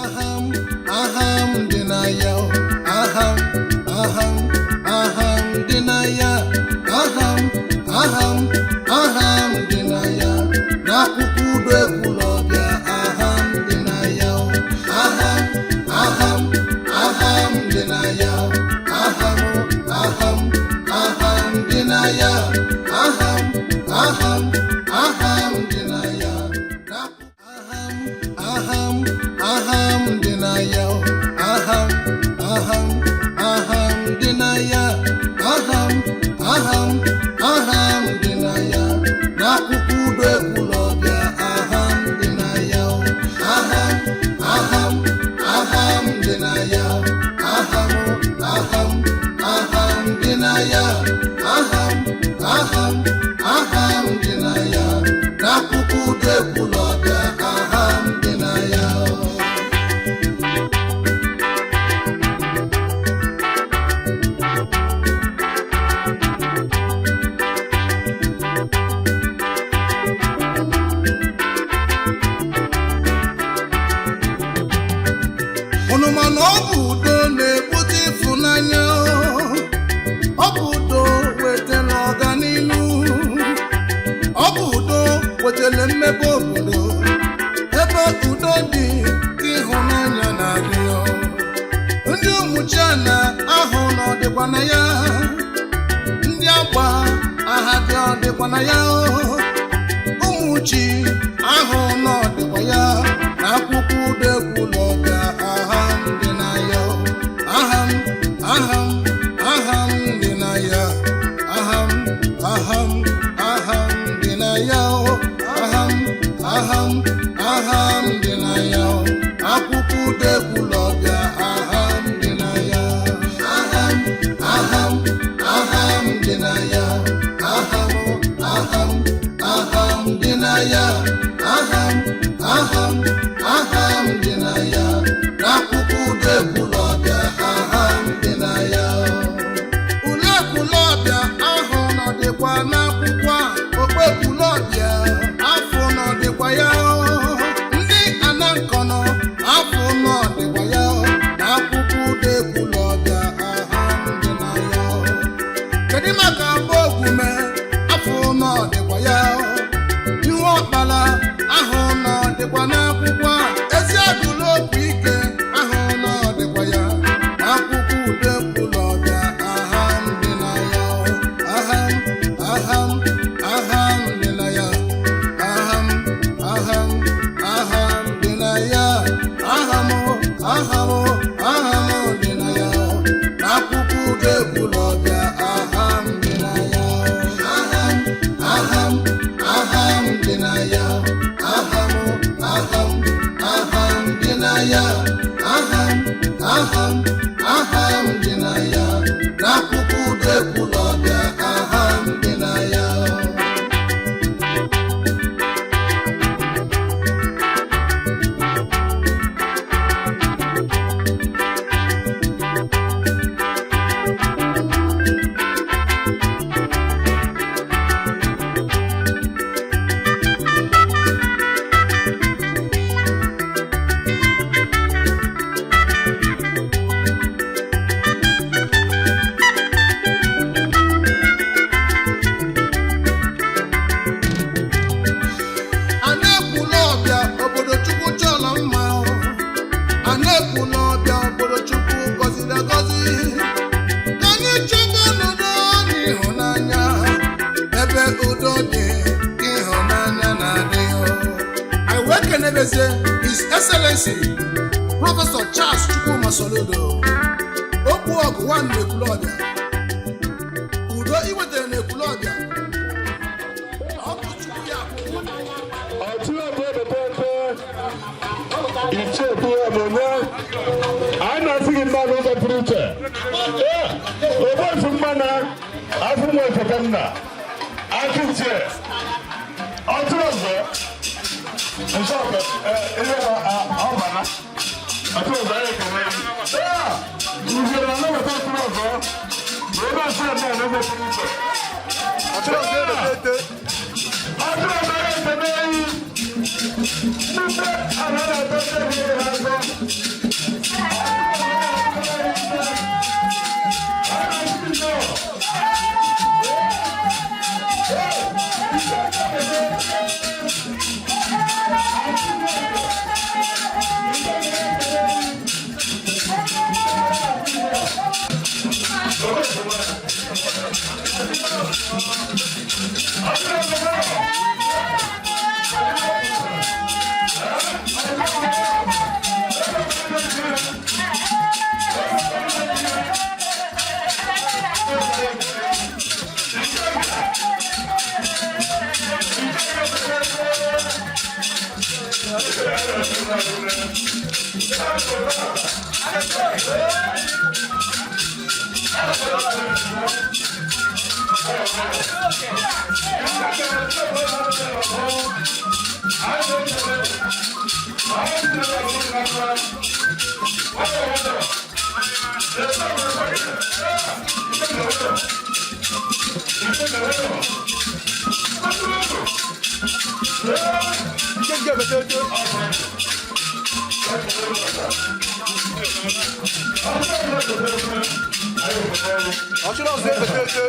Aha m, aha m dị na ya. Aha m, aha m, aha m dị na ya. Aha m, aha m, aha m dị na ya. N'akwụkwọ udo Ekwulọbịa, aha m dị na ya. Aha m, aha m, aha m dị na ya. Aha m, aha m, aha m dị na ya. Aha m, aha m, aha m dị na ya. Aha m, aha m, aha m dị na ya. Aha m, aha m, aha m dị na ya. Aha m, aha m, aha m dị na ya. N'akwụkwọ udo Ekwulọbịa, aha m dị na ya. Aha m, aha m, aha m dị na ya. Aha m, aha m, aha m dị na ya. Aha m, aha m, aha m dị na ya. N'akwụkwọ udo Ekwulọbịa, aha m dị na ya. Unu ma na ọ bụ udo na-ebute ịfụnanya, ọ bụ udo wetara ọganihu, ọ bụ udo wetara mmepe obodo. Ebe udo dị ka ịhụnanya na-adị. Ndị ụmụchiana ahụ na ọdịkwa na ya, ndị agba aha dị ọdịkwa na ya, ụmụchi ahụ na ọdịkwa ya. Na akwụkwọ udo Ekwulọbịa, aha m dị na ya. Aha m, aha m, aha m dị na ya. Aha m, aha m, aha m dị na ya. Aha m, aha m, aha m dị na ya. Akwụkwọ udo Ekwulọbịa, aha m dị na ya. Aha m, aha m, aha m dị na ya. Aha m, aha m, aha m dị na ya. Aha m, aha m, aha m dị na ya. N'akwụkwọ udo Ekwulọbịa, aha m dị na ya. Ule Ekwulọbịa ahụ nọdịkwa n'akwụkwọ a. Okpe Ekwulọbịa afọ nọdịkwa ya. Ndị anankọnọ afọ nọdịkwa ya. N'akwụkwọ udo Ekwulọbịa, aha m dị na ya. Kedu maka agba ogume afọ nọdịkwa ya? Ihu ọkpala ahụ nọdịkwa n'akwụkwọ a. Ezi agụlụ okwu ike ahụ nọdịkwa ya. N'akwụkwọ udo Ekwulọbịa, aha m dị na ya. Aha m, aha m, aha m dị na ya. Aha m, aha m, aha m dị na ya. Aha m, aha m, aha m dị na ya. N'akwụkwọ udo Ekwulọbịa, aha m dị na ya. Aha m, aha m, aha m dị na ya. Aha m, aha m, aha m dị na ya. Aha m, aha m, aha m dị na ya. N'akwụkwọ udo Ekwulọbịa, aha m dị na ya. A na-Ekwulọbịa obodo Chukwu chọrọ mma. A na-Ekwulọbịa obodo Chukwu gọziri agọzi. Ka anyị chọba n'udo n'ịhụnanya. Ebe udo dị ka ịhụnanya na-adị. Anyị wee kenebezie His Excellency Professor Charles Chukwuma Soludo, okwu ọgụ one n'Ekwulọbịa. Udo iwetara n'Ekwulọbịa, ọ bụ Chukwu ya kwụ. Ọtí ọbụ ebepepe ichie kwuo omume anyị na-asị gị mmadụ ụzọ pụrụ iche. Ee, ogbuefi mmanụ afọ nwa efeke nna aka ichie ọtí ọzọ nsọpụ ihe ọbana ọtí ọzọ anyị ekele. Ee, usoro anabata ọtí ọzọ wee na-asị ya na n'ụzọ pụrụ iche. Ọtí ọzọ ebepete. Ọtí ọzọ anyị ekele. Ndị ala na-atọ ndị ha azọ. Nkenke ebetete. Ọchịrị ọzọ ebetete.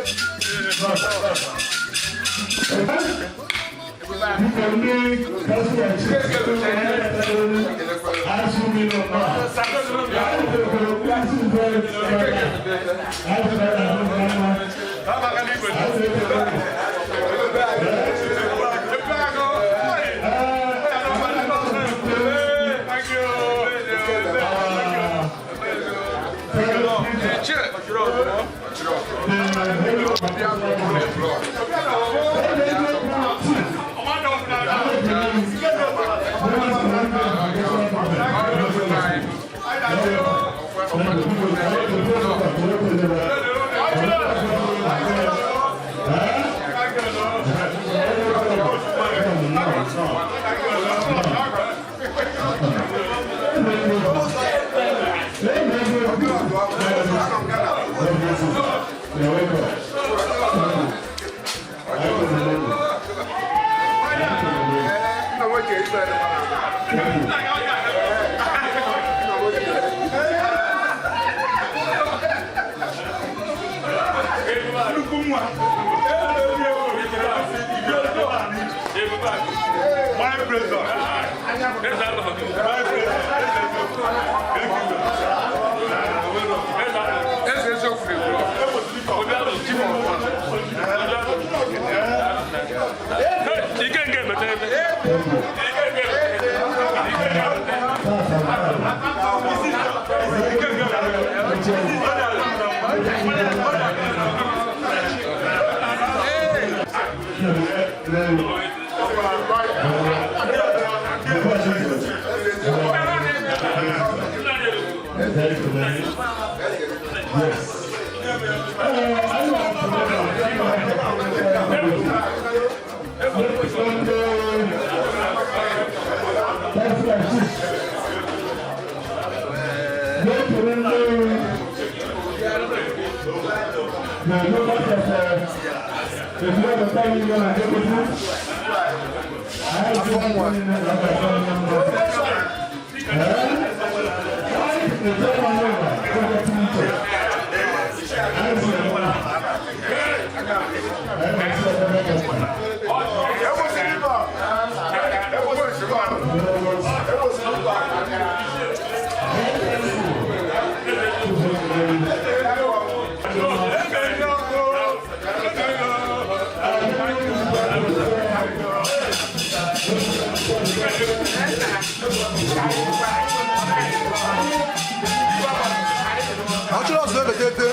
Ọchịrị ọzọ ebetete.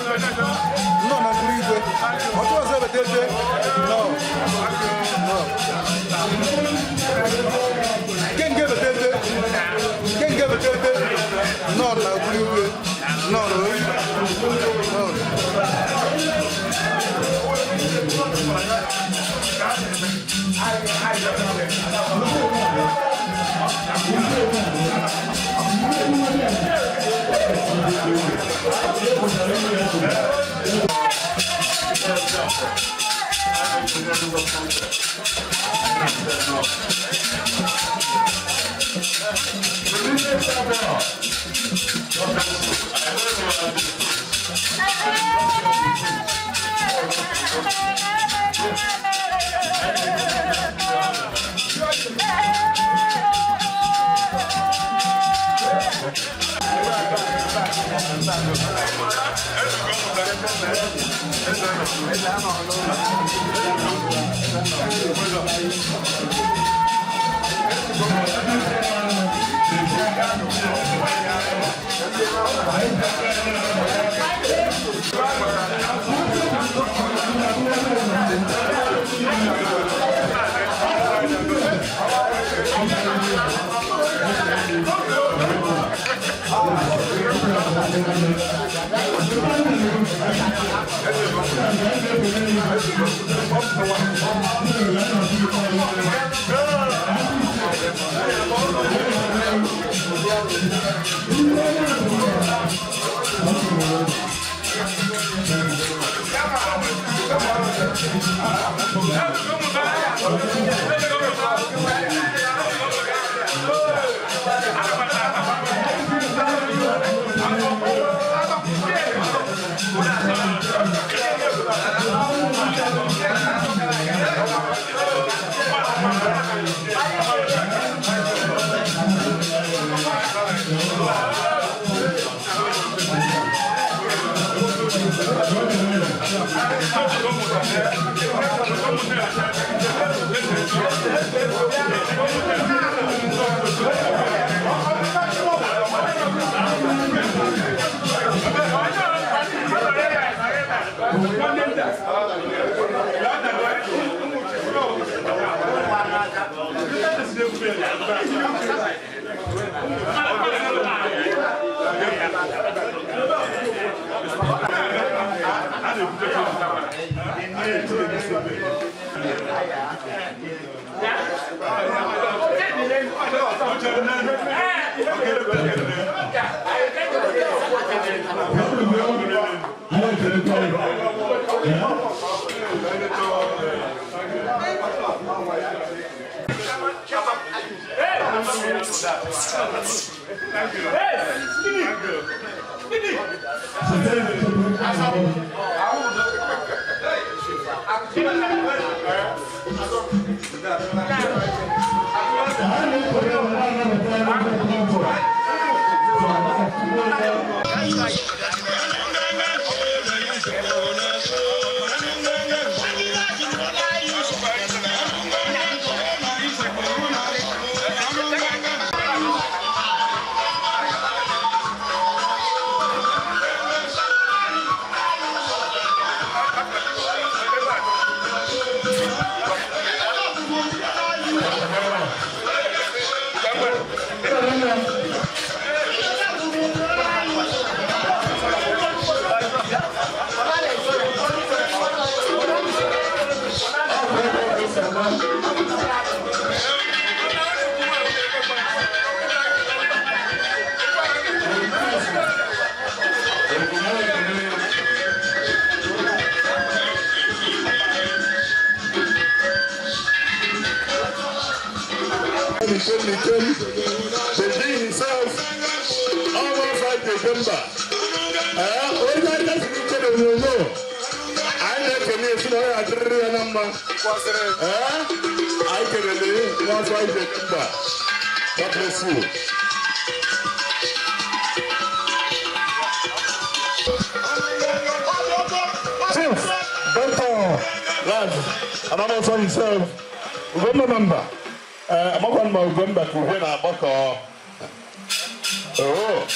Nnọọ na mkpụrụ igwe. Ọchịrị ọzọ ebetete. Nnọọ. Nnọọ. Nkenke ebetete. Nkenke ebetete. Nnọọ na mkpụrụ igwe. Nnọọ na oyi. Nnọọ. The king himself, almost like the Jumba. Onye aka siri ike na onyonyo, anyị na-ekele esi na ọ adịrịrị ya na mma. Anyị kelele n'afọ anyị Jemba. God bless you. Chief, Dr. Raj, Anamosa himself, Ugomba member. Amakwa ma Ugomba ka uhie na-agbakọ. Oh.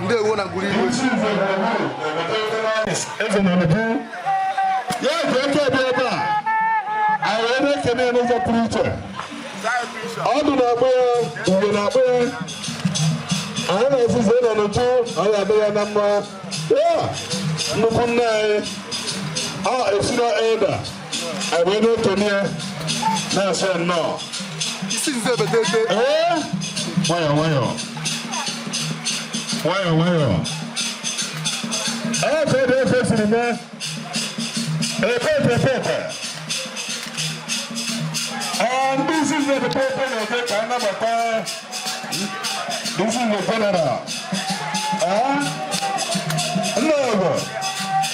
Ndewo na ngwuru igwe. Eze na ebu ya ji eke ebe ebe a anyị wee na-ekene ya n'ụzọ pụrụ iche. Ọdụ na-akpọ ya, uwe na-akpọ ya, anyị na-ezizi nọ n'uju, anyị adị ya na mma. Ya nnukwu nne anyị ọ esiro eda, anyị wee na-ekene ya na-asị ya nnọọ. Isi nze ebetete. Ee, nwayọọ nwayọọ nwayọọ nwayọọ. Ee, ka ebe efe siri mee. Epe epe epe epe. Ee, ndị isi nze epe epe na-eke ka anabata ndị isi nze general. Ee, nna ọgọ,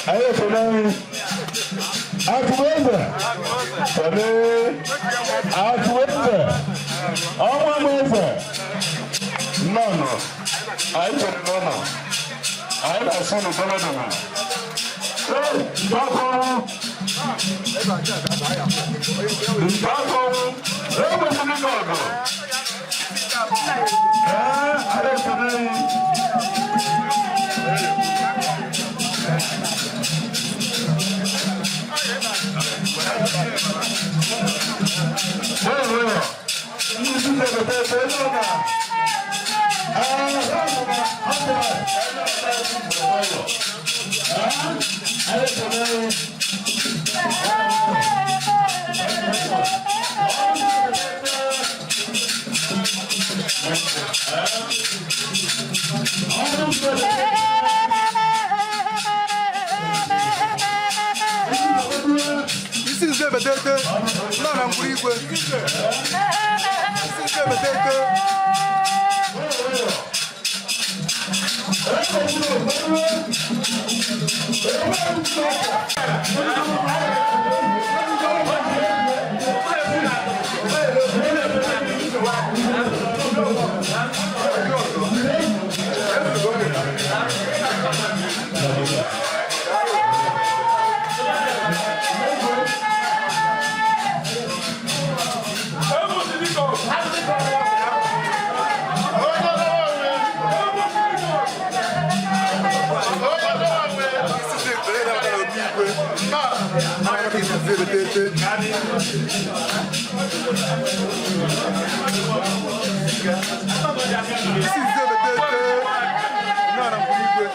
anyị ekele anyị. Akụrụ eze, kele. Akụrụ eze, ọnwa m eze. Nnọọ, anyị chere n'ụlọ. Anyị na-asị unu deme deme. Ee, ntakọrọ. Ntakọrọ. Ekwesịrị gị ọgụ. Ee, anyị ekele anyị. Nwayọọ nwayọọ. Ndị isi na-eweta ebe onye ọ na. Isi nze Nze Ebetete nọ na mkpụrụ igwe. Isi Nze Ebetete. Isi Nze Ebetete na obi igwe. Aka isi Nze Ebetete. Isi Nze Ebetete nọ na mkpụrụ igwe.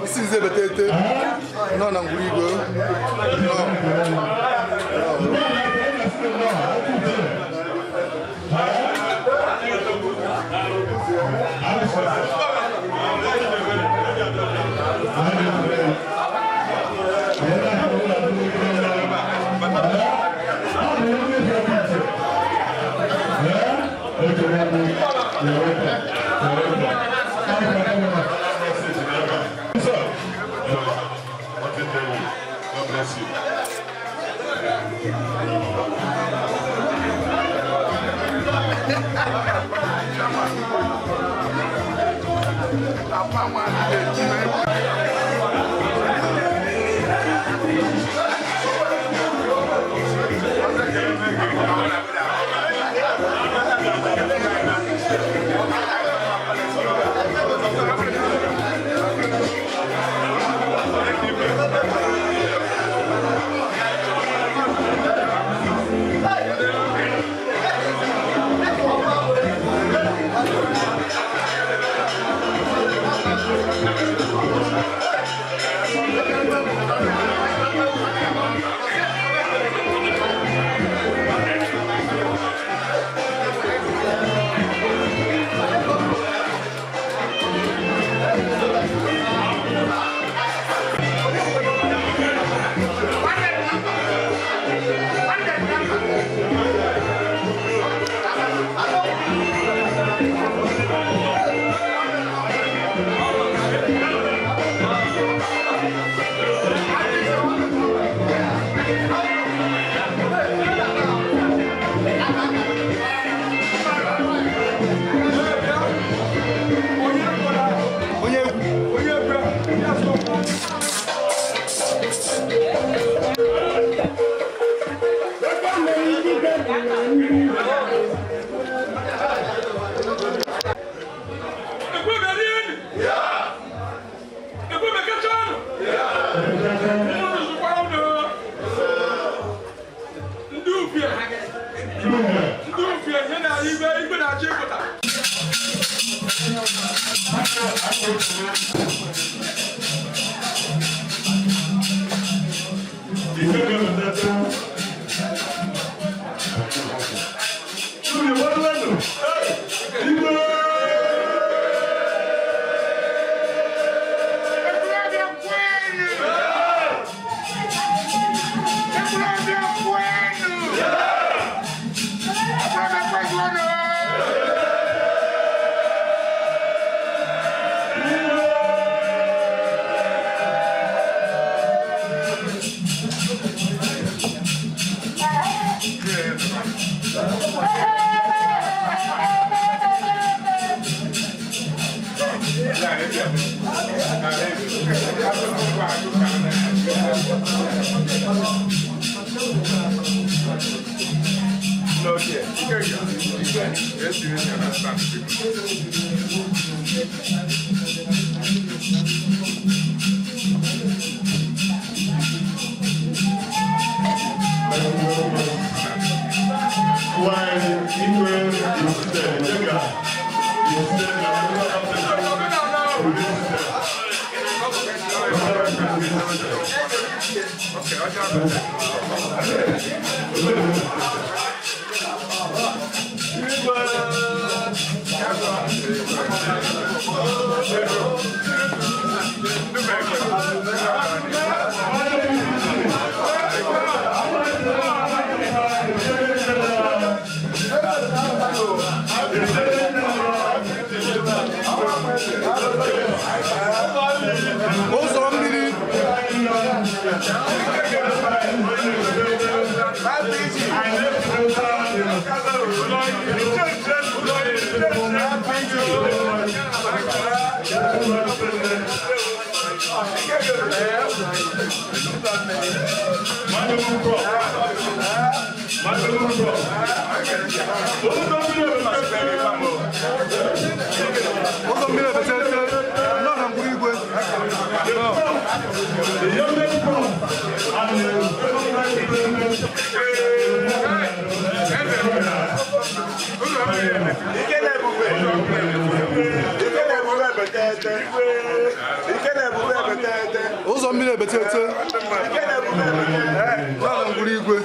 Isi Nze Ebetete nọ na ngwuru igwe. Nọ. God bless you. Onye egwu. Igwe! Ụzọ mmiri. Ụzọ mmiri ebetete nọ na mkpụrụ igwe. Ụzọ mmiri ebetete nọ na mkpụrụ igwe.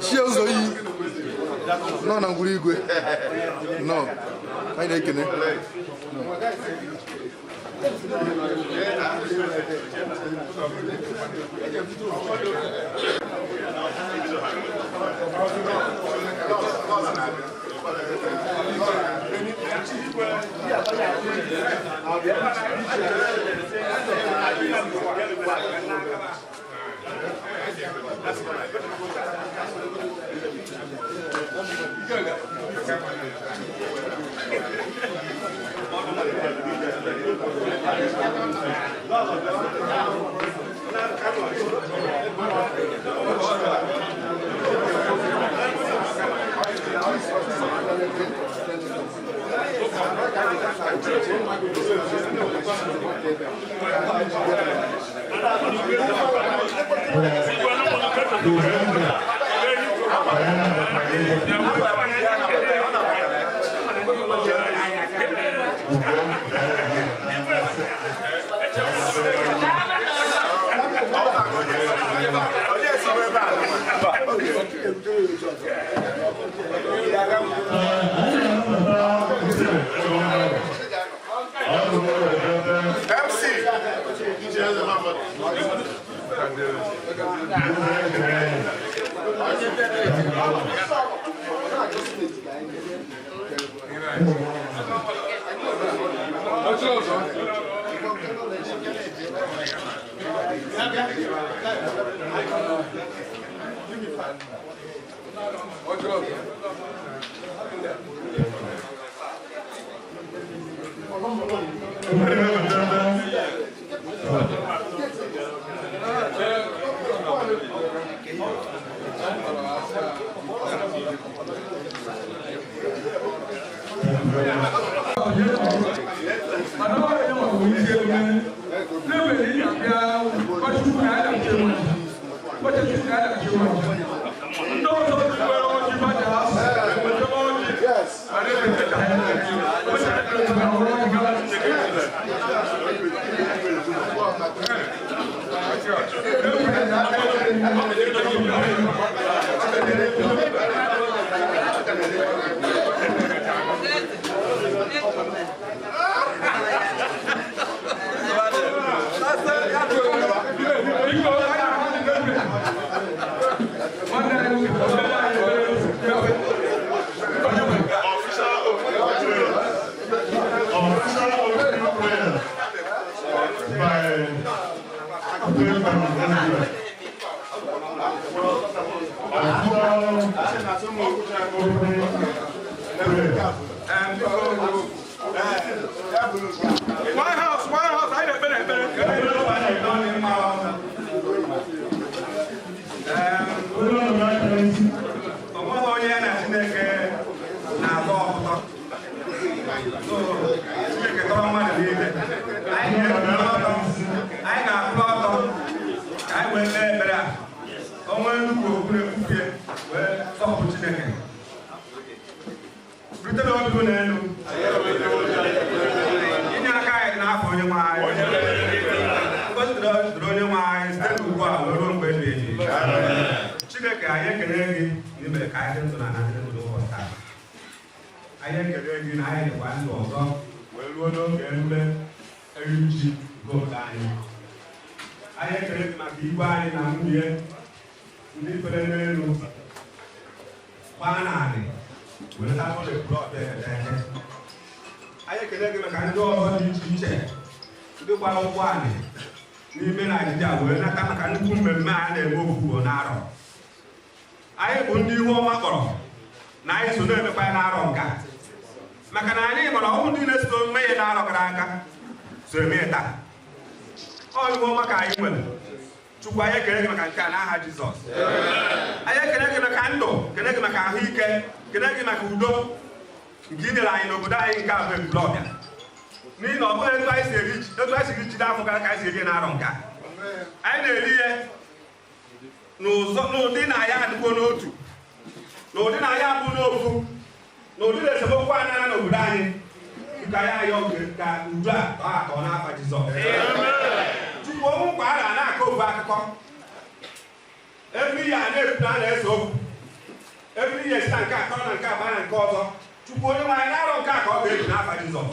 Chie ụzọ iyi nọ na ngwuru igwe nọ anyị na-ekene. White House, I Onweghị onye ya na Chineke na-atọ ụtọ. So, Chineke tọrọ mmadụ niile. Anyị ga-akwụ ọtọ, anyị ga-akwụ ọtọ ka anyị wee kpee ekpere a. O nwee nnukwu okwu na-ekwufie wee sọpụ Chineke. Rute n'obi unu elu. Inye aka anyị dị n'afọ onye nwe anyị. Ngọzi dịrị onye nwe anyị site n'ugbu a wee ruo mgbe ebighị ebi. Chineke, anyị ekele gị na i mere ka anyị dị ndụ na ndị ndụ n'ụbọchị taa. Anyị ekele gị na anyị dịkwa ndụ ọzọ wee ruo n'oge emume eri ji nke obodo anyị. Anyị ekele gị maka igwe anyị na nwunye ndị fere n'elu gbaa n'anị wee leta n'ụlọ Ekwulọbịa Ebetete. Anyị ekele gị maka ndị ọzọ dị iche iche ndị gbara ụgbọ anị n'ime Naịjirịa wee nata maka nnukwu mmemme a na-eme ofu ugboro n'arọ. Anyị bụ ndị ihu ọma kpọrọ na anyị so na-emekwa ya n'arọ nke a. Maka na anyị gbara ọnwụ ndị na-eso mmehie n'arọ gara aga so eme ya taa. Ọ ihu ọma ka anyị nwere. Chukwu, anyị ekele gị maka nke a n'aha Jizọs. Anyị ekele gị maka ndụ, kele gị maka ahụike, kele gị maka udo nke i nyere anyị n'obodo anyị nke a bụ Ekwulọbịa. N'ihi na ọ bụghị etu anyị si eri ji, etu anyị si eri ji n'afọ gara ka anyị si eri ya n'arọ nke a. Anyị na-eri ya n'ụzọ n'ụdị na ya adịkwo n'otu, n'ụdị na ya abụ n'ofu, n'ụdị na esemokwu anara n'obodo anyị. Ka ya ayọ ka udo a tọọ atọ n'afa Jizọs. Chukwu, ọnwụ kwa a na-akọ ofu akụkọ. Every year a na-ekwu na a na-ese okwu. Every year si na nke a kọrọ na nke a baa na nke ọzọ. Chukwu onye nwe anyị, n'arọ nke a ka ọ ga-eji n'afa Jizọs.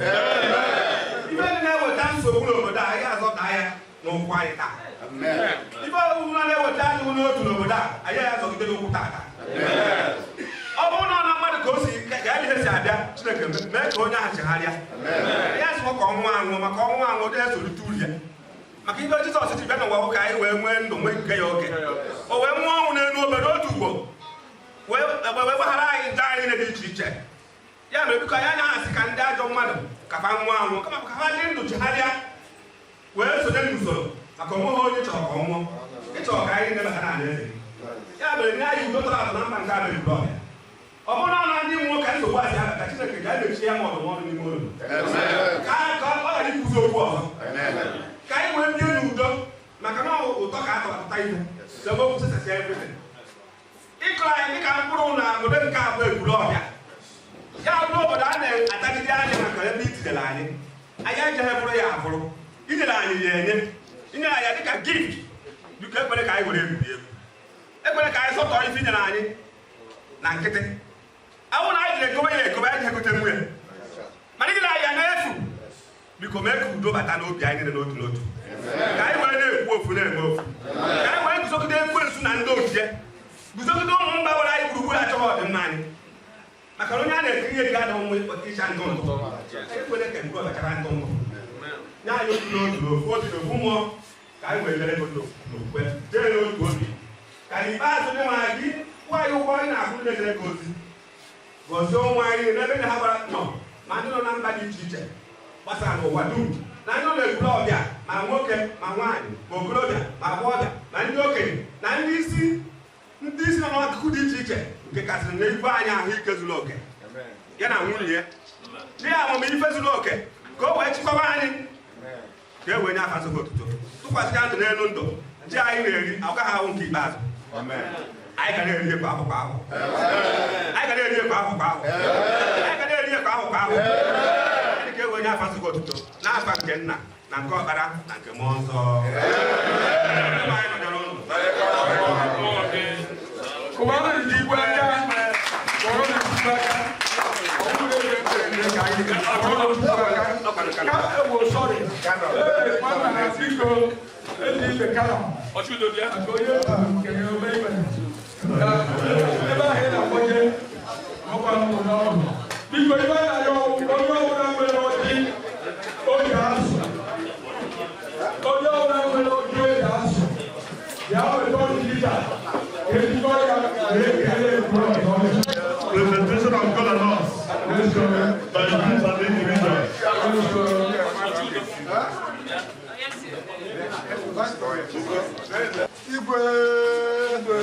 Ife ndị na-eweta nsogbu n'obodo a, anyị azọta ya n'ụkwụ anyị taa. Ife ọbụla na-eweta adịghị n'otu n'obodo a, anyị azọgide n'ụkwụ tata. Ọ bụrụ na ọ na mmadụ ka o si ka ya ihe si abịa, Chineke mee ka onye ahụ chegharịa. Ya sịkwa ka ọnwụ anwụ maka ọnwụ anwụ dị esolite uru ya. Maka ife Jizọs ji bịa n'ụwa ka anyị wee nwee ndụ nwee nke ya oke. O wee nwụọ ọnwụ n'elu obere otu ugbo wee gbaghara anyị njọ anyị niile dị iche iche. Ya mere biko anyị anaghị asị ka ndị ajọ mmadụ ka fa nwụọ anwụ, kama ka ha dị ndụ chegharịa wee sonye n'usoro, maka onweghị onye chọrọ ka ọ nwụọ. Ịchọrọ ka anyị nebata n'ala eze gị. Ya mere nye anyị udo tọrọ atọ na mba nke a bụ Ekwulọbịa. Ọ bụrụ na ọ na ndị mmụọ ka nsogbu a si abata, Chineke ga-emechie ya ma ọdụ ọnụ n'ime olu ka ọ ghara ikwuzi okwu ọzọ, ka anyị wee bie n'udo, maka na ụtọ ka a tọrọpụta ihe semokwu sesasịa everything. Ịkụrụ anyị dịka mkpụrụ na obodo nke abụọ Ekwulọbịa ya bụrụ obodo a na-atagide anya maka ebe itinyere anyị, anyị ejeghị bụrụ ya abụrụ inyere anyị ya enye, inyere anyị dịka gift. Biko ekwere ka anyị were egwuri egwu, ekwere ka anyị sọtọrọ ife inyere anyị na nkịtị. Awụ na anyị jiri ekobe ya ekobe, anyị egote nwunye, mana inyere anyị ya n'efu. Biko mee ka udo bata n'obi anyị niile n'otu n'otu, ka anyị wee na-ekwu ofu, na-eme ofu, ka anyị wee Guzogide ụmụ mba gbara anyị gburugburu achọghị ọdịmma anyị, maka na onye a na-etinye ego adịghị mma ịcha ndụ ndụ. Ekwele ka nke ọbachara ndụ ndụ nye anyị otu n'otu, n'ofu obi, n'ofu mmụọ, ka anyị wee jere n'okwukwe, jee n'otu obi, ka n'ikpeazụ ndị nwe anyị kwụọ anyị ụgwọ anyị na-akwụ ndị na-ejere gị ozi. Gọzie ụmụ anyị n'ebe ndị ha gbara nọ, ma ndị nọ na mba dị iche iche gbasara n'ụwa dum, na ndị nọ n'ekwuru ọbịa, ma nwoke ma nwaanyị, ma okorobịa ma agbọghọbịa, ma ndị okenye na ndị isi nọ n'akụkụ dị iche iche, nke kasịrị na igwe anyị ahụike zuru oke, ya na nwunye ya, ndị amamife zuru oke, ka o wee chịkọba anyị, ka e wee nye afa nsọ otuto, tụkwasị ya ndụ n'elu ndụ. Ji anyị na-eri ọ gaghị ahụ nke ikpeazụ. Anyị ga na-eri ekwe ahụ kwa ahụ, anyị ga na-eri ekwe ahụ kwa ahụ, anyị ga na-eri ekwe ahụ kwa ahụ. Anyị ka e wee nye afa nsọ otuto, n'afa nke Nna na nke Ọkpara na nke Mmụọ Nsọ. Ebe anyị nọnyere ụnụ. Kụwara ndị igwe aka, kụọrọ ndị igwe aka. Ọ bụrụ ebe ekpere ka anyị kụọrọ ndị igwe aka. Ka ewo, sorry. Ee, nwanna ha, biko, ezi ibe kano. Maka onye kere ome ibe. Ka ebe ahụ ị na-akpọje, ọkwa ndụ n'ọgụ. Biko, ibe a na-arịọ, onye ọbụla nwere ọjị oge asụ. Onye ọbụla nwere ọjị oge asụ. Ya weta ọjị kịta. Ejikọ ya wee kelee mkpụrụ ọjị. Presentation of kola nuts by groups and individuals. Igwe, igwe,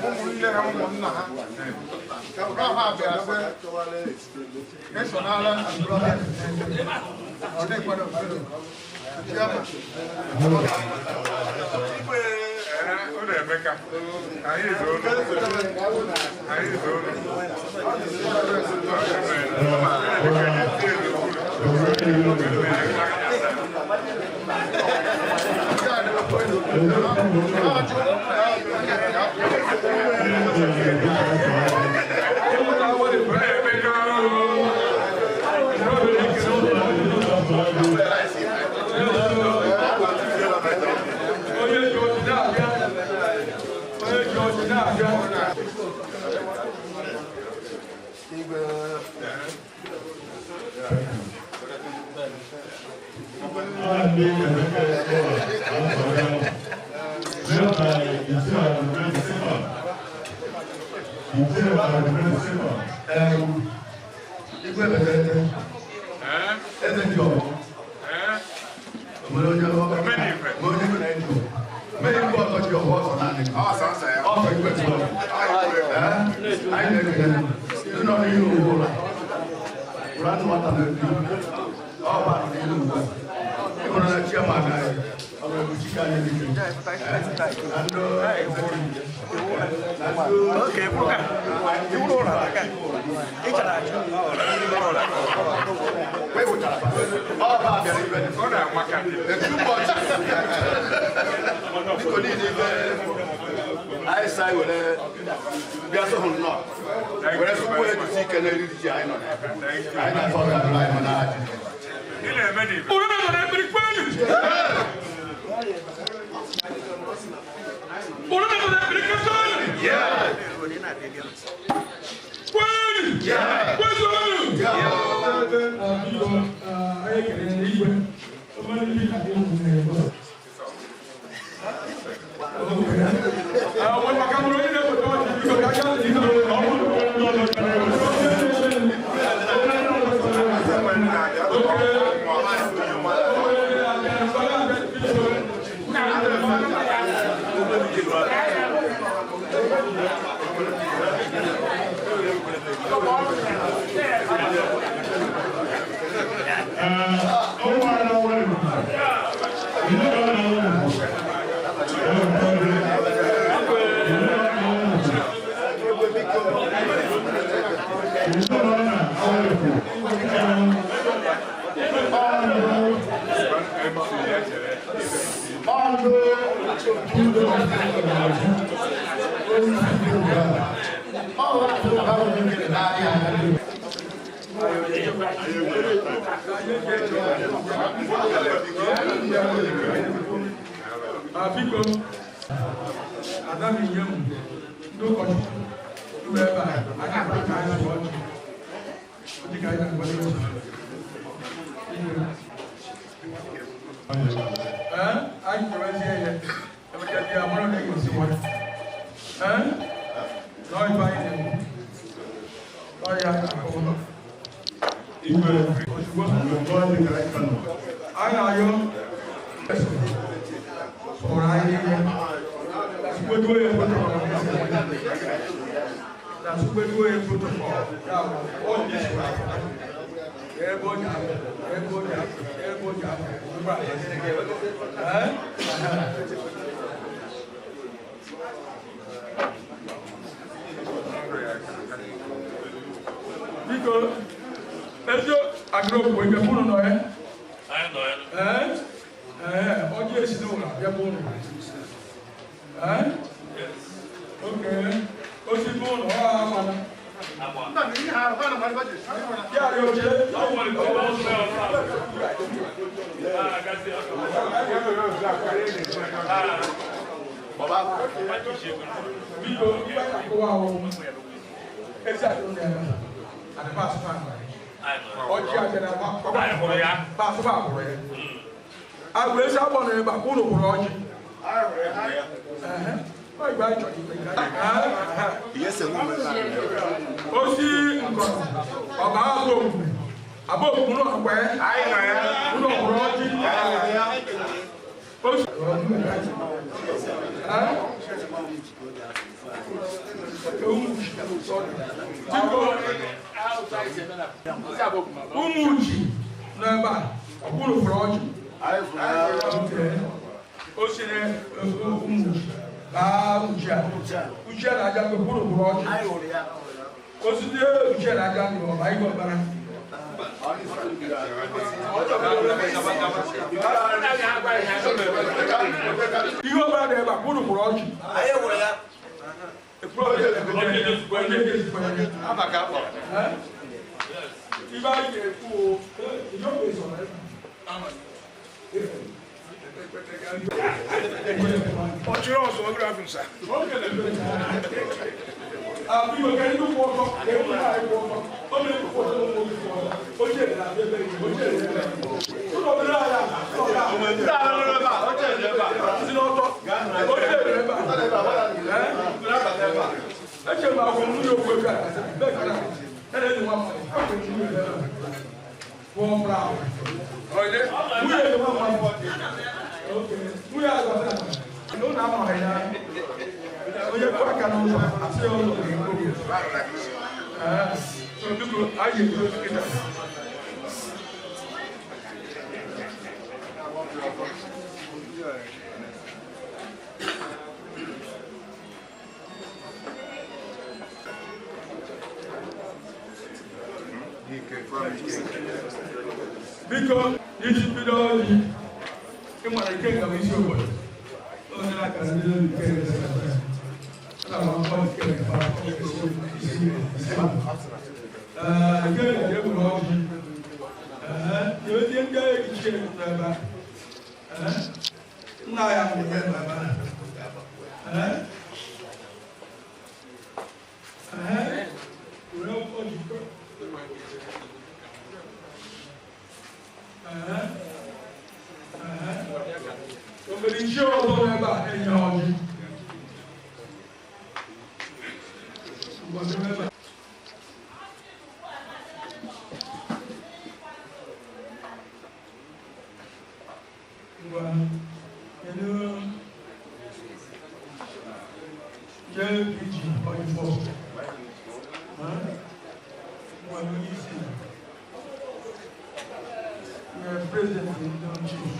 ụmụnne ha, ụmụnna ha, ha bịara sị esonala. Ọ dịkwado chiama. Unu emeka. Anyị zo unu. Anyị zo unu. Unu emeka. Onye ji oji na-abịa. Onye ji oji na-abịa. Igwe. Ndị Emeka Escola, led by Ichie Simon. Ichie Simon. Igwe Ebekete, eze ji ọgbọ onwere onye onye na-eji mmeri mgbe ọzọ ji ọgbọ ọsọ naanị ọsọ igwe ji ọgbọ. Anyị na-ekele ndị nọ n'ihu ugbu ụra ụra nwata na-ebi ọgba n'ihu ugbu a. Ịhụrụ na chairman anyị, Honorable Chike anyị dike na ndị executive na ndị ọba bịara ibe Ọ na-amaka. etu ụbọchị biko niile ibe anyị sa were bịa sọ hụ nnọọ were sụkwuo ejusi ike n'eriri ji anyị nọ na ya. Anyị na-asọ ọbịa dụrụ anyị ma n'aha Jizọs. Ị na-eme n'ibe. Unu nọ na ekpiri kwenu. Unu nọ na ekpiri kwenu. Kwenu. Kwenu. Biko, anyị kelere igwe. Obere ndị ka dị ukwu na-ebe. Maka mụrụ onye na-eweta ọjị, biko, ka aka dị n'ihu. Ọ bụrụ na ndị ọzọ chọrọ iweta. Ụmụada nwere ndị ọ na-awụ. Ndị ọ na-awụ. Ọnụ Biko, ada m ihe m ndị ụkọchukwu duru ebe a, anyị na-akpa ka anyị sụọ ọjị. Ọjị ka anyị na-agba n'otu. Ee, anyị kwerezie ya, emechazie ya mara na ị ga-esikwa. Ee, nọọ ife anyị na-ekwu. Nọọ ya na-akọwa. Igwe. Ozugbo Ọjị ka anyị ka nọ. anyị na-ayọ sọ̀rọ̀ anyị ihe na ya protocol, na sukweduo ya protocol ya bụ ọ dị sọ̀rọ̀ ebe o ji apụ, ebe o ji apụ, ebe o ji apụ ugbu a. Ee? Biko, ezi agụrụ ike mụrụ nọ ya. Ee, ee, ọjị esi n'ụlọ abịa bụ ụlọ. Ee? Oke, osi bụ ụlọ, ọ amana. Ya rịọ oche. Biko, ibe ka akụwa ahụ. Ezi adịrị na ebe a. Adịba asụba ahụ. Ọjị abịa na ba asụba ahụrụ ya. Agwa ezi agbọ na ebe a, ụnụ hụrụ ọjị. Ehe. Ọ igbe anyị chọrọ ikpe ka osi nkọrọ ọba abụ omume abụ omume ụlọ ọkwa ya ụlọ hụrụ ọjị. Osi Eh? Biko, ụmụ uchi nọ ebe a, ọ bụrụ fụrụ ọjị. O siri ụmụ uchi baa uchi a, uchi a na-aja mgbe bụrụ fụrụ ọjị. O siri uchi a na-aja mgbe ọba igwe ọbara. Ihe ọbara dị ebe a, bụrụ fụrụ ọjị. Ekwuru ọjị, ọjị ejizikwa ya. Eh? Ibe anyị ga-ekwu o, ìjọba ịsọ̀rọ̀ ebe a. Ọchịrị ọzọ ọbụla bụ nsa. Biko, ka ndị kwụ ọtọ, ka ewu na-anyị kwụ ọtọ. O mere kwụ ọtọ, ụmụ nwoke kwụ ọtọ. Oche dị na-abịa ebe ihe, oche dị ebe. Ụlọ obere ahịa, si n'ọtọ, oche dị ebe a. Eh? Eche m agwụ nwunye okwu efi a, bee ka na, ya na-ezi nwa mmadụ, akwụ echi nwunye ebe a. Kwụọ mkpụrụ. Nwunye dị nwa mmadụ. Okay. Nwunye a gwasara na ụlọ amaghị ya. Onye kwụ aka n'ụzọ, asị ya ụzọ ga-ekwu gị. Ee, so biko, anyị ga-ebido kịta. Biko, iji bido ọjị, ịmara ike nga bụ isi obodo. Onye na-akara ndị ike nga ana m akwụkwọ ike nga isi isi. Ee, ike nga ga-ewere ọjị. Ee, nyewezie ndị agha echiche n'ebe a. Ee, nna ya nwụrụ ebe a. Ee, ee, were ọjị. Ee, ee, o mere ichie ọzọ n'ebe a enye ọjị. Ụbọchị ebe a. Ngwa, kedu JPG ọjị first? Ngwa, onye isi. The president of the chief.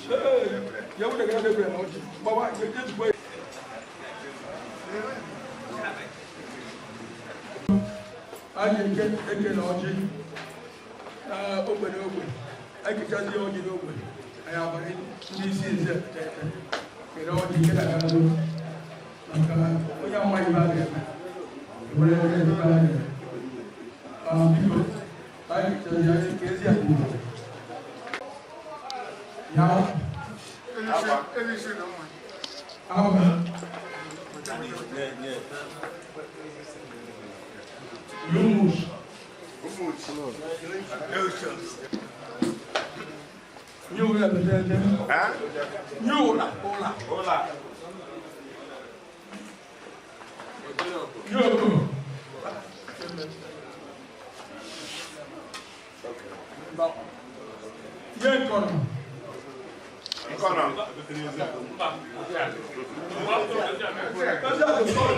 Hey, ya wuce ga da na ọjị. Baba, ya je tukwe. A ga-eke ekele ọjị na ogbe na ogbe. Ekechazi ọjị n'ogbe. Anyị abanye ndị isi ezi ete. Kele ọjị nke na-aga n'otu. Maka onye amaghị ibe a ga-eme. Were ebe a ga-eme. Biko, anyị Ka ezi a. Ya. Agba. Yumus. Nye ụlọ ebete. Nye ụlọ ụlọ. Ụlọ. Nye ogo. Nye nkọrọ. Nkọnọ. Ezi a dị sọrọ.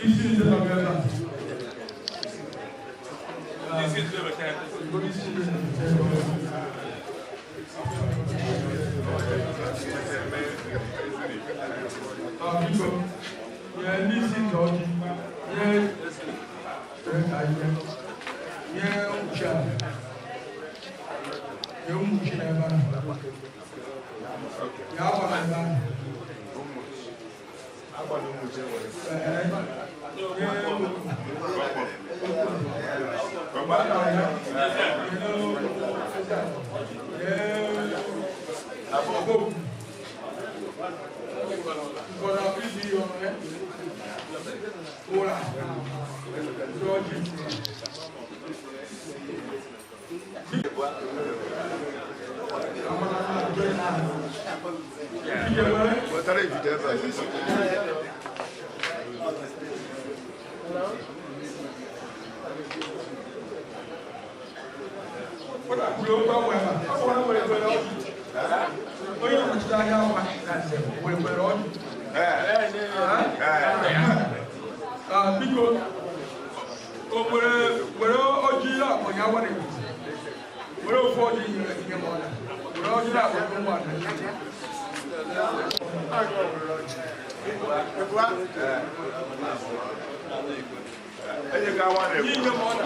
Isi nze nọ ebe a. Isi nze nọ. Biko, nye ndị isi nke ọjị, nye nye uche a, nye ụmụ chi na ebe ahụ, nye akwa na ebe ahụ. Ee, nye Wetara ifite ebe a. Onye nnọchite anya ọkwa were were ọjị. Biko, o were were ọjị akpọ ya were were ofu ọjị nyere nye m ọda were ọjị akpọ nye m ọda. Nye m ọda.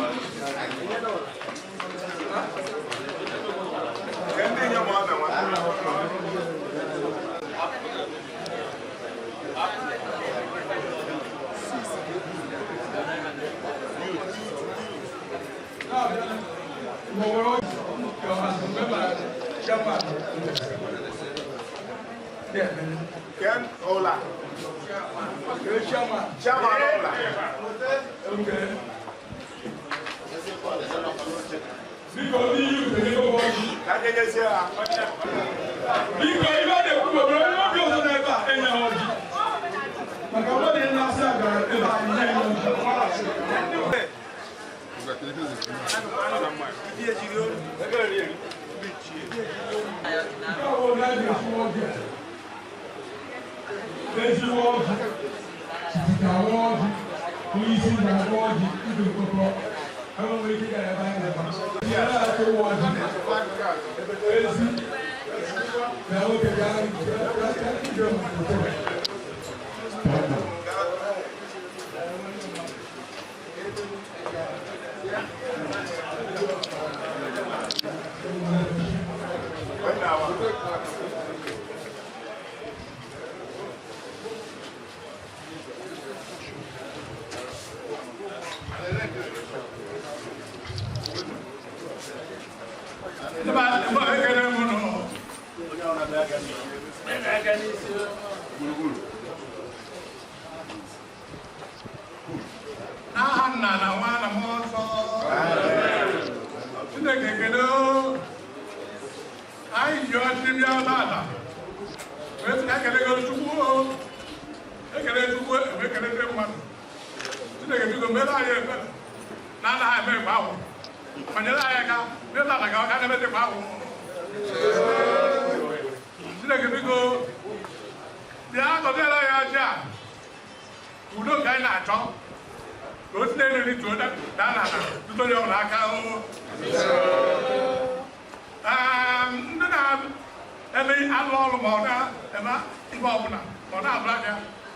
Ndị nye m ọda nwa. Ken Ola. Chairman. Chairman Ola. Okay. Biko, ndị youth enyego m ọjị. Ka anyị nyezie ha. Biko, ibe a na-ekwu bụ obere onye obi ọzọ n'ebe a enye ha ọjị. Maka mmadụ ndị na-asị a gara ebe a nye ha ọjị. Nke a bụ onye a ga-esi ọjị a. Ezigbo ọjị, ga-awa ọjị, onye isi ga-awa ọjị, ibe mkpọkọ. Enwe nwere ike ịga ebe anyị na-ebe. Ihe na-atụ ụwa ọjị. Ezi. Na nwoke bịa bịa bịa bịa. N'aha Nna na Nwa na Mmụọ Nsọ. Chineke ekele o. Anyị ji ọjị bịa tata. Wee sị na ekelegoro Chukwu o. Ekele Chukwu eme ekele ndị mmadụ. Chineke biko mere anyị ebere. Na anaghị eme mgbe ahụ. Ma nyere anyị aka ndị tata ka ọ ka na-eme mgbe ahụ. Chineke biko bịa gọziere anyị ọjị a. Udo nke anyị na-achọ. Ka o si n'elu rituo daa n'ala rute onye ọbụla aka o. Ndị na-eme alụ ọrụ ma ọ na-eme ife ọbụla ma ọ na-azụ ahịa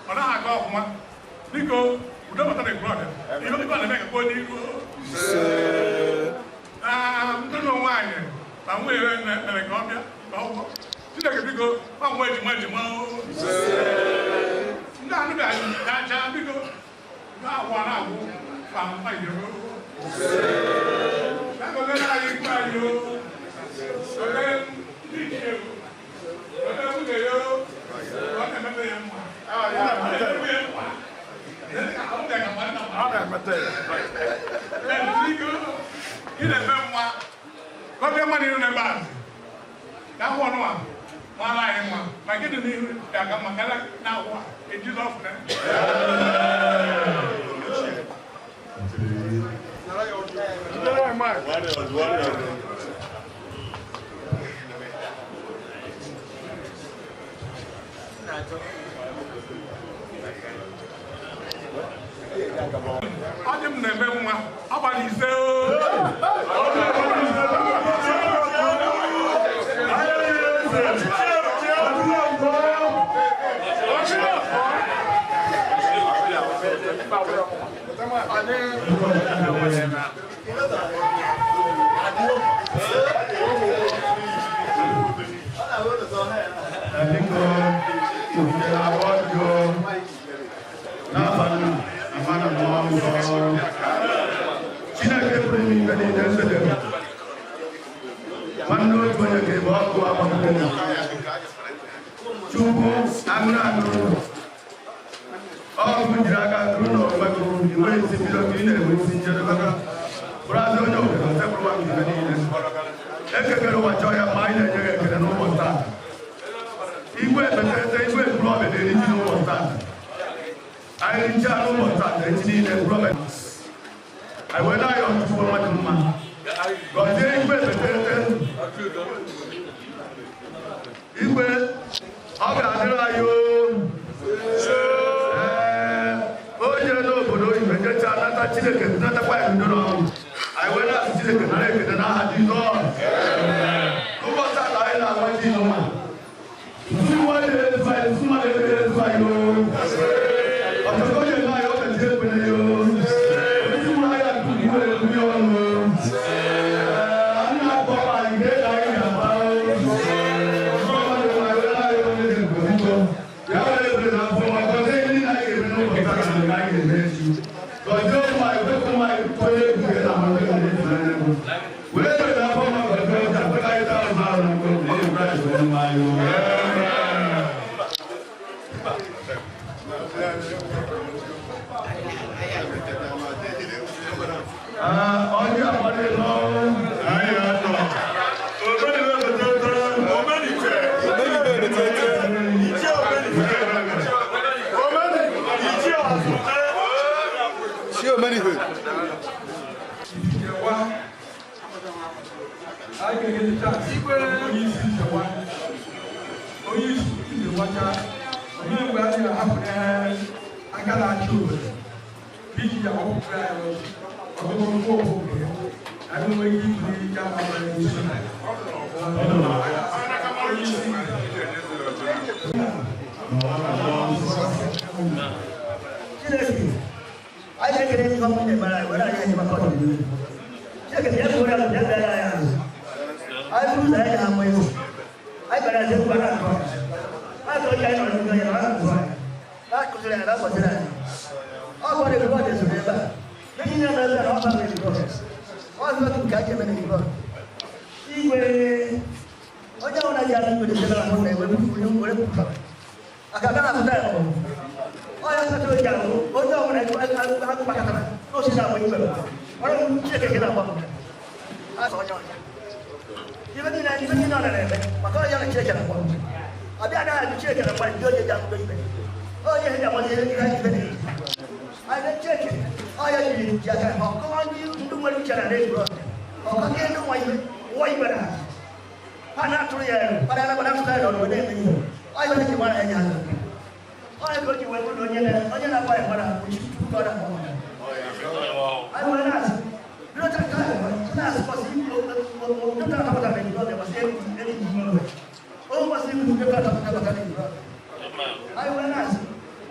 ọ naghị aga ọfụma, biko. Udo bata na Ekwulọbịa. Ihe ife a na-eme ka kwuo n'iru. Ndị nụ nwaanyị na nwunye ya mere ka ọ bịa ka ọ gwọ. Chineke biko, nwa nwa ejima ejima o. Ndị anụ bịa aja biko, na-agwụ na-agwụ ma mma ijebe o. Na-agọzie anyị ikwu anyị o. Ole ndị ichie o. Ole nwunye ya o. Ọ na-emete ya mma. Ọ na-emete ya mma. Ọ na-emete ya. Biko, ị na-eme mma. Gọzie mmadụ iru n'ebe a. Na ahụ ọnụ a, mara anyị mma. Ma gịnị n'ihu ya ka mma karịa na ahụ a. In Jesus' name. Ọ dị m na-eme nwa, ọ gbara ise o. Biko, nke abụọ n'abalị amana mmụọ nsọ. Chineke pụrụ ime ife niile nsede. Nwanne otu onye ga-ebe ọkụ agbakwụkwọ. Chukwu aṅụrụ aṅụrụ. Ọkụ jiri aka tụrụ n'onwe gị, enweghị isi mbido ka ị na-enwe isi njedebe. Bụrụazị onye obodo sepụrụ nwa ife niile. Ekekere ụwa chọọ ya ma anyị na-enye gị ekele n'ụbọchị taa. Igwe Ebeteete, igwe Ekwulọbịa na-eri ji n'ụbọchị taa. Anyị richaa n'ụbọchị taa, echi niile Ekwulọbịa. Anyị wee na-ayọ Chukwu mmadụ mma. Gọzie igwe Ebeteete. Igwe, ọ ga-adịrị anyị o. Ee, onye n'obodo oyibo jechaa nata Chineke natakwa ya udo n'ọnwụ. Anyị wee na-asị Chineke nara ekele n'aha Jizọs. Ụbọchị taa anyị na-agwa ji n'ụwa. Ọjọ́ àpàdé lọ́wọ́. Nchewa. Anyị ga-enye chance onye isi nchewa. Onye isi nchewacha, onye mgbe anyị ga-ahapụ aka na-achị obodo iji ya ọkpụkpụ anyị ọchị ọgụgụ nkwụ nke ya. Anyị enweghị ike ibuli ya ma ọ bụ isi. Onye isi. Chineke, anyị na-ekele ndị ọmụ na-emere anyị were anyị enyemaka ọdịnihu. Chineke bịa bụrụ ya bịa bịara anyị azụ. Anyị bụrụ ụzọ anyị ga-amụ iwu. Anyị bịara eze ngwa na-atụ anyị. Anyị ọjọọ anyị nọ n'ụjọ ya na na-atụ anyị. Na-akụziri anyị na-akpọziri anyị. Ọ gwara ebube ọ dezuru ebe a. N'ihi na ebe a na ọ bara ebube ọ. Ọ bụ otu nke a ga-eme n'ebube ọ. Igwe onye ọbụla ji azụ igwe dezere ahụ na-ewe were kwupụta. Aka agaghị apụta ya ọgụ. Onye kpatara o ji ahụ onye ọbụla akpakọtara n'osisi agba igwe ọrụ Chineke ka na-agba m. Azụ onye ọja. Ife niile ọ na-eme maka onye na Chineke na-agba m. Ọbịa anaghị ajụ Chineke na-agba ndị onye ji akụkọ ibe. Onye ji agba ihe ihe ibe na-eji. Anyị Chineke onye jiri ji aka ọkọwa ndị nwere uche na na-eburu ọbịa. Ọkọ ndị nwa ibe nwa ibe na ha na-atụrụ ya elu mana ya na-atụrụ ya n'ọnụ na-eme ihe. Onye ji gbara ya anya. Onye ka o ji wee bụrụ onye na-agba ya gbara Chukwu ka ọ na-agba. Anyị wee na-asị bido taa ka anyị na-asị kwasị ndị na-atapụta na eburu ọbịa kwasị eri ji ọbịa. O kwasị ibu ndị na-atapụta na eburu ọbịa. Anyị wee na-asị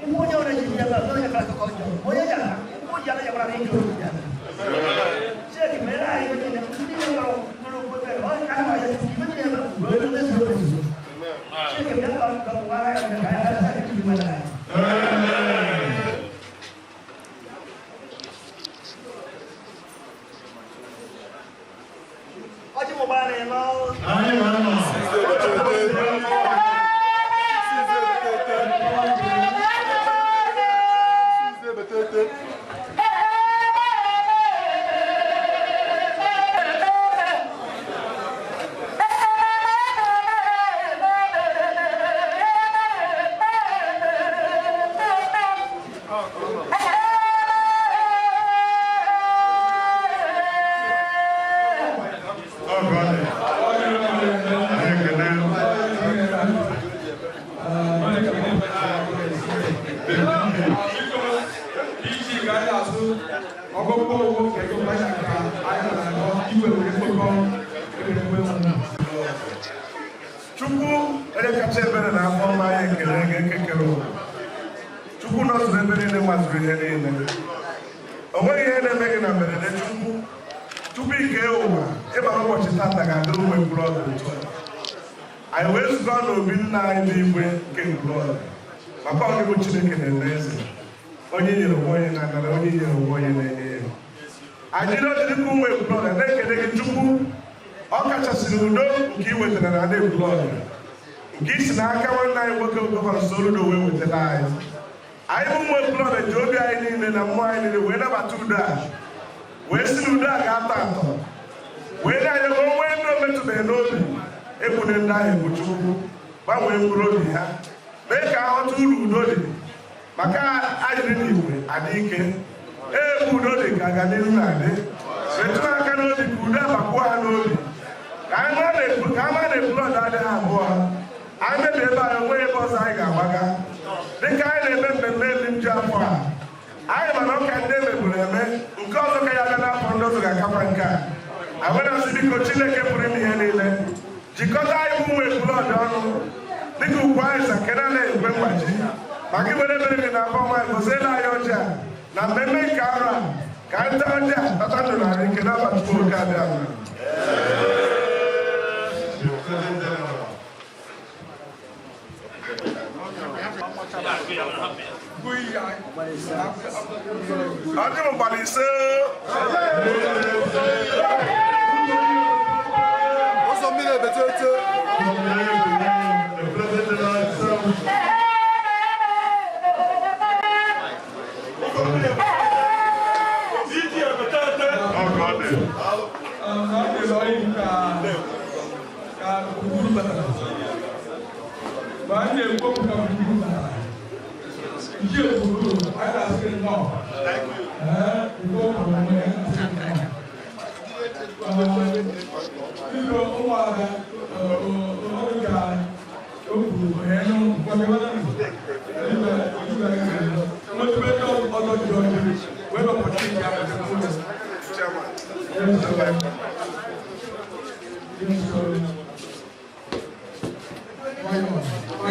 ụmụ onye ọbụla ji ebe a onye ka akụkọ ọjọọ onye ji aha ji ala ya gbara ike obi ya. Chineke mere anyị ihe niile, ndị niile nwere okwu ebere, ọ ka a na-ayọ Chukwu, ife niile ebe kwuru, onye zuru ezu. Chineke bịa ka ọ gwara ya ka ya ha ejiri mmadụ anyị. Ọjị mụ gbara ya n'ọrụ. Chukwu onye kacha ebere na afọ ọma, anyị ekele gị ekekere ụwa. Chukwu nọzuru ebe niile, mazuru ihe niile. O nweghị ihe na-eme gị na mberede. Chukwu, tupu ike ụwa ịgbara ụbọchị tata ga-adịrị ụmụ Ekwulọbịa otu a. Anyị wee zukọ n'obi nna anyị bụ igwe nke Ekwulọbịa, maka ọ gị bụ Chineke na-eme eze, onye nyere onwe onye na-anara, onye nyere onwe onye na-enye ya. Anyị jiri ọdịdịka ụmụ Ekwulọbịa na-ekele gị, Chukwu, ọ kachasịrị udo nke ị wetara na ala Ekwulọbịa, nke isi n'aka nwanne anyị nwoke Gọvanọ Soludo wee wetara anyị. Anyị bụ ụmụ Ekwulọbịa ji obi anyị niile na mmụọ anyị niile wee nabata udo a, wee si na udo a ga-atọ atọ, wee na-anya ka o nwee ndị o metụbeghị n'obi. Egbune ndị ahụ egbu, Chukwu, gbanwee mkpụrụ obi ha, mee ka a ghọta uru udo dị, maka ajịrị na igwe adị ike. Ebe udo dị ka aganihu na-adị. Metụ aka n'obi ka udo abakwuo ha n'obi, ka anyị mara na Ekwulọbịa adịghị abụọ. Anyị mebie ebe anyị, onweghị ebe ọzọ anyị ga-agbaga. Dịka anyị na-eme mmemme eri ji afọ a, anyị mana ọka ndị emegburu eme nke ọzọ ka ya bịa n'afọ ndị ọzọ ga-akakwa nke a. Anyị biko, Chineke pụrụ ime ihe niile, jikọta anyị bụ ụmụ Ekwulọbịa ọnụ dịka ugwu anyị sa nke na-anaghị ekwe mgbaji, maka iwere ebere gị na afọ ọma gọziela anyị ọjị a na mmemme nke arọ a, ka anyị taa ọjị a tata ndụ na arụ ike n'afa Chukwu oke abịa. Ọjị m gbara 5. Ụzọ mmiri ebetete. Ka gburugburu batara mgbe anyị na-ekwu okwu, ka gburugburu batara iji gburugburu, anyị na-asị gị nnọọ. Ee, udo kwuru onwe ya, na-asị gị nnọọ. Biko, ụmụada, ọrụ ka o kwuru onye nwetube ndị ọzọ jiri ọjị wee opportunity ya nweta.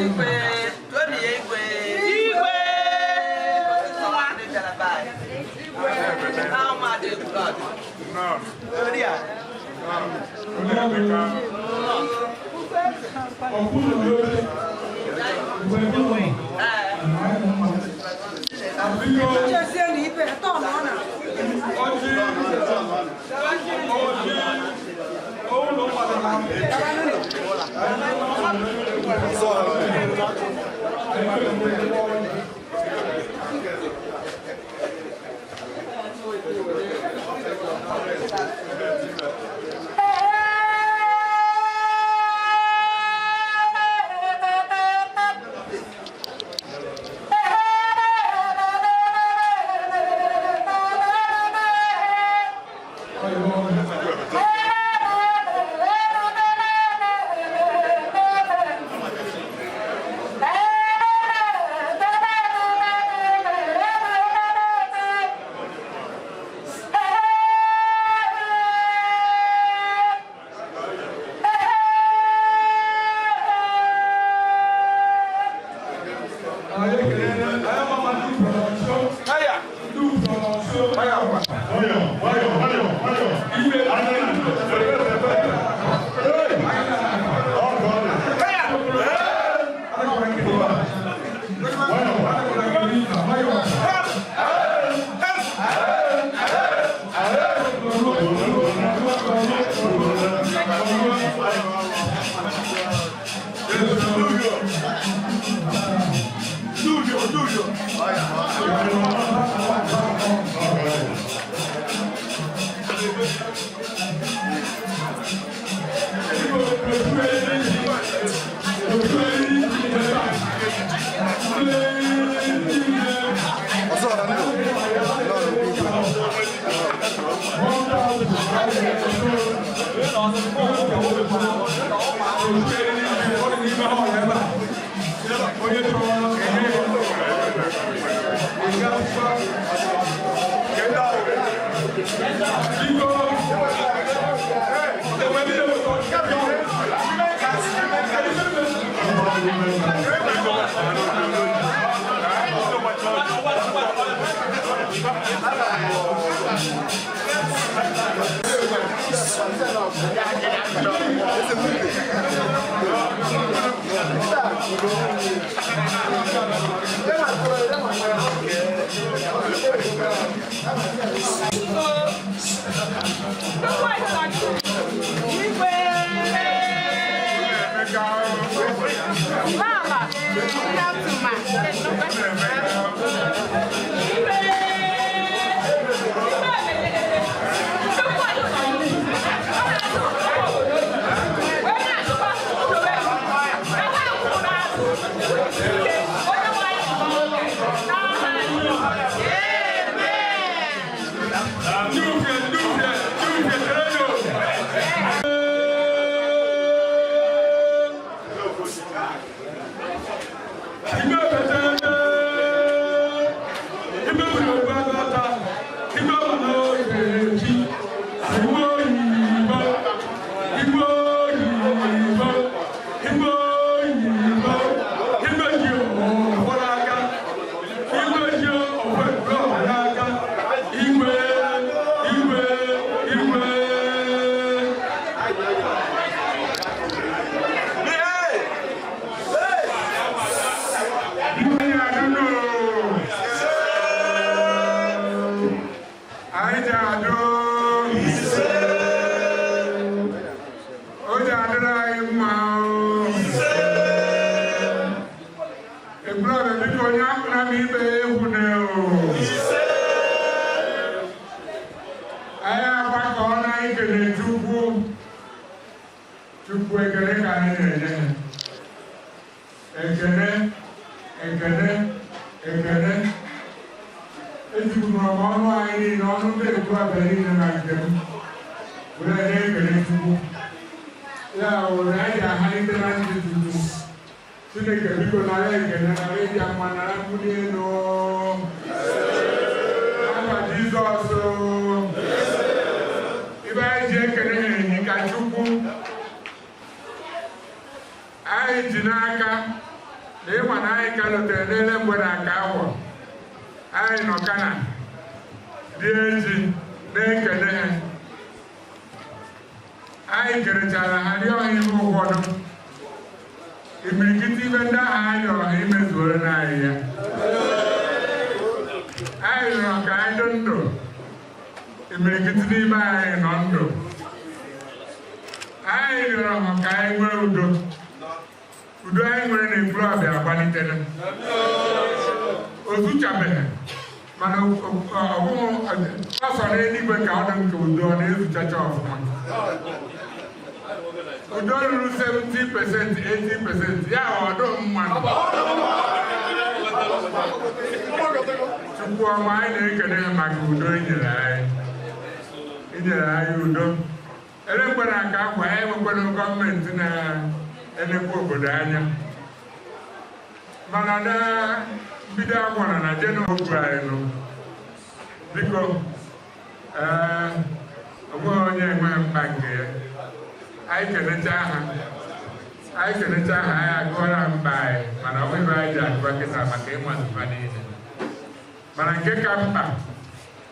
Igwe, tony igwe. Igwe! Ụmụadị bịara be anyị. Ha ụmụadị Ekwulọbịa. Tori a. Ọjị.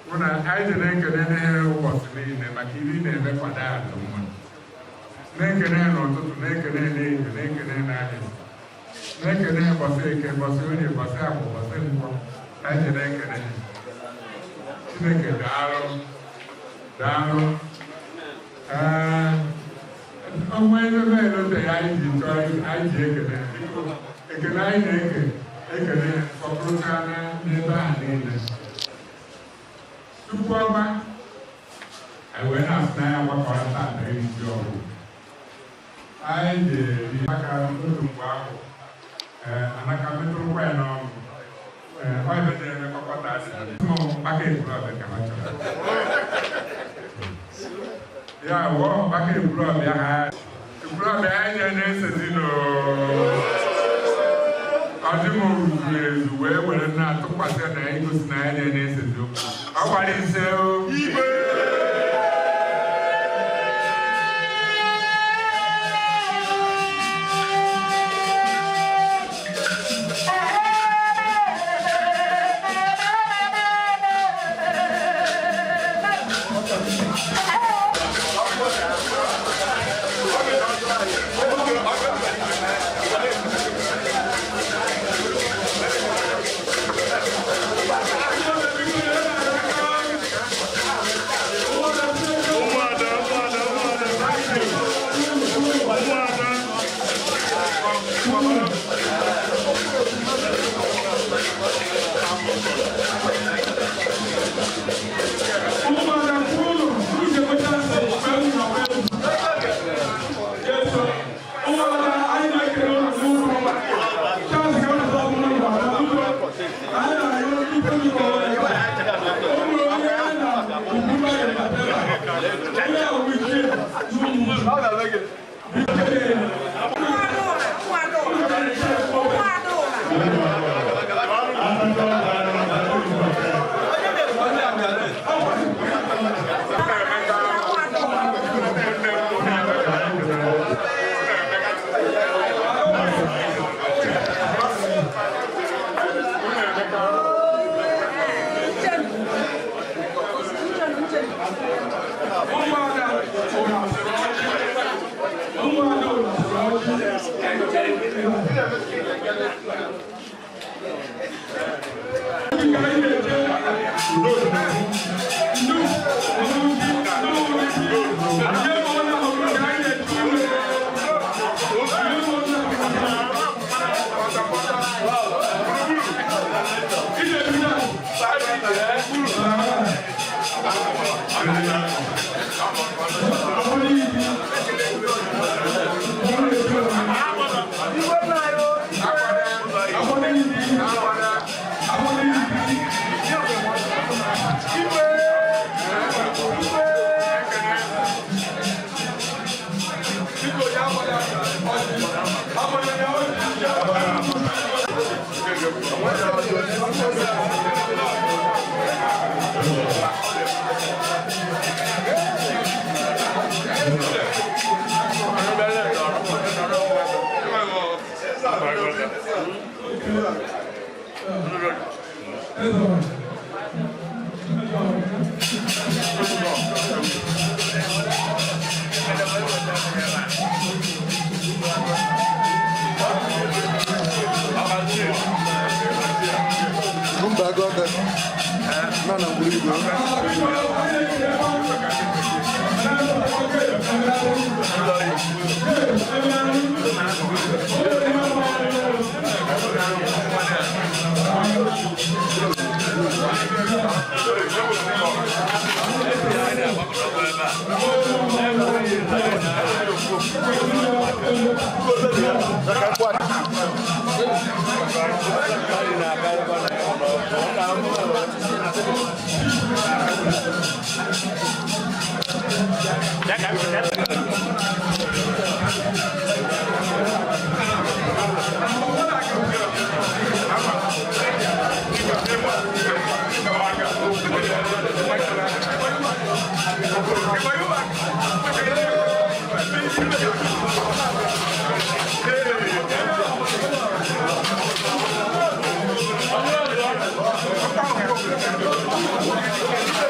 Bụ na anyị ji na-ekene n'ihe ụbọchị niile maka ihe ị na-eme kwado ya dị mma. Na-ekene n'ụtụtụ, na-ekene n'ehihie, na-ekene n'anyasị, na-ekene mbọsị Eke, mbọsị Orie, mbọsị Afọ, mbọsị Nkwọ. Anyị ji na-ekene Chineke. Daalụ, daalụ. Ee, ọnwa ebe elote ya anyị ji chọọ anyị ji ekene. Biko, ekele anyị na-eke ekele sọpụrụcha n'ebe ahụ niile tupu ọma anyị wee na-asị na ya gbakọrọ tata iri ji ọgwụ anyị ji-eri aka otu mgbe ahụ. Ee, anaka metụrụkwa ya n'ọnụ. Ee, ọ ebe na-emekọkọta asị maka Ekwulọbịa ka ha chọrọ ya wụọ maka Ekwulọbịa ha. Ekwulọbịa anyị na-esezi n'ọdị m ruru ezu wee were na-atụkwasị na ya igosi na anyị na-esezi okwu. Ọ gbara ise o. Igwe. Ụmụada, ụmụada, ụmụada, ụmụada. Ụmụada kwuru uche kweta nsị mgbe m nọ Yesu. Ụmụada, anyị na-ekele ụlọ n'ụlọ ọma. Charles ka ụlọ ọbụla gwara ụlọ. Anyị na-arịọ ife ndị ọrụ ebe a. O nwere onye a na ugwu ya na ebe a. Onye ahụ bụ ike n'ụmụ. Ụmụada ụmụada ụlọ. Mba agụ aka na na ngwuru igwe. Thank you.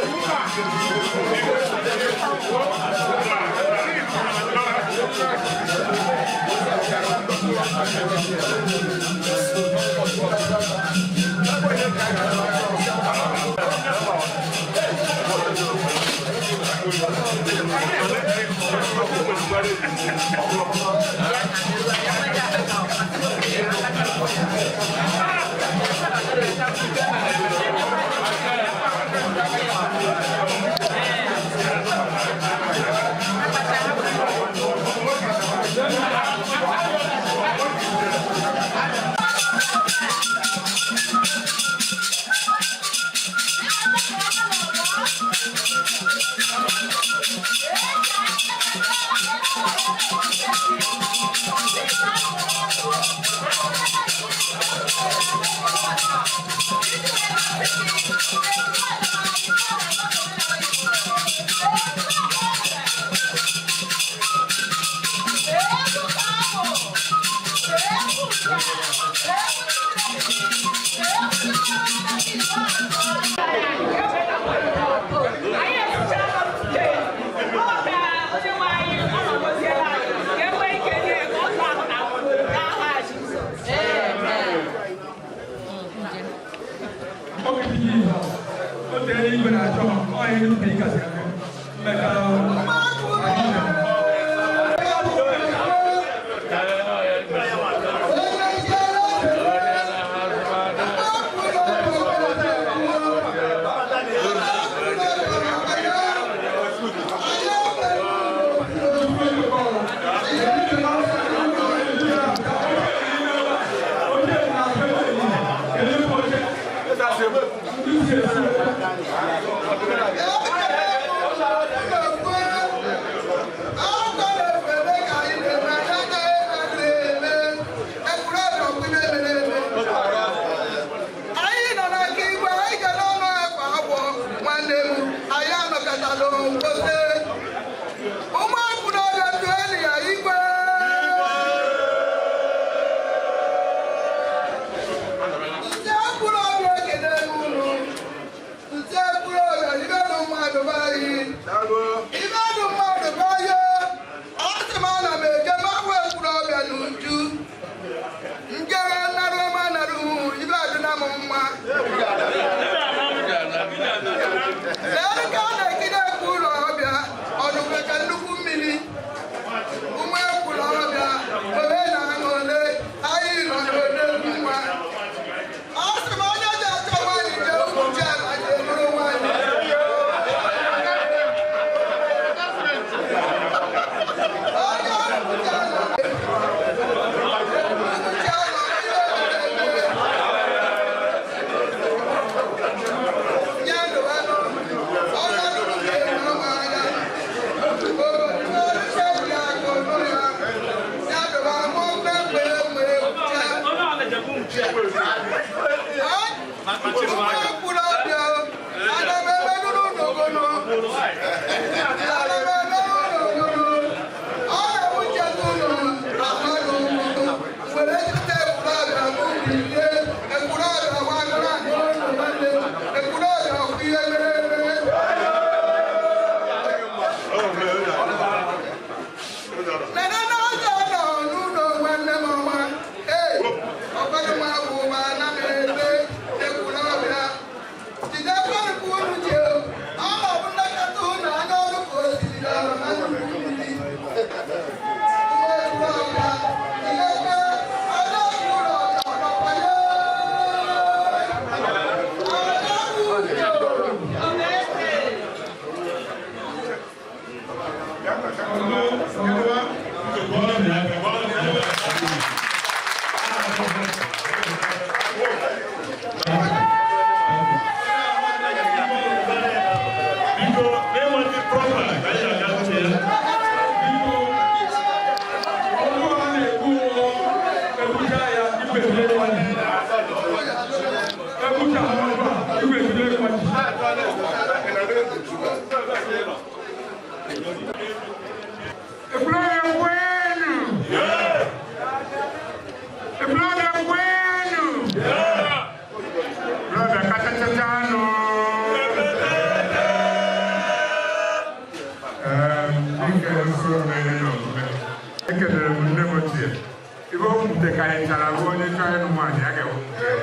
ewepụtakarịchara ruo onye chọrọ ịnụ nwaanyị a ga-ewepụta ya.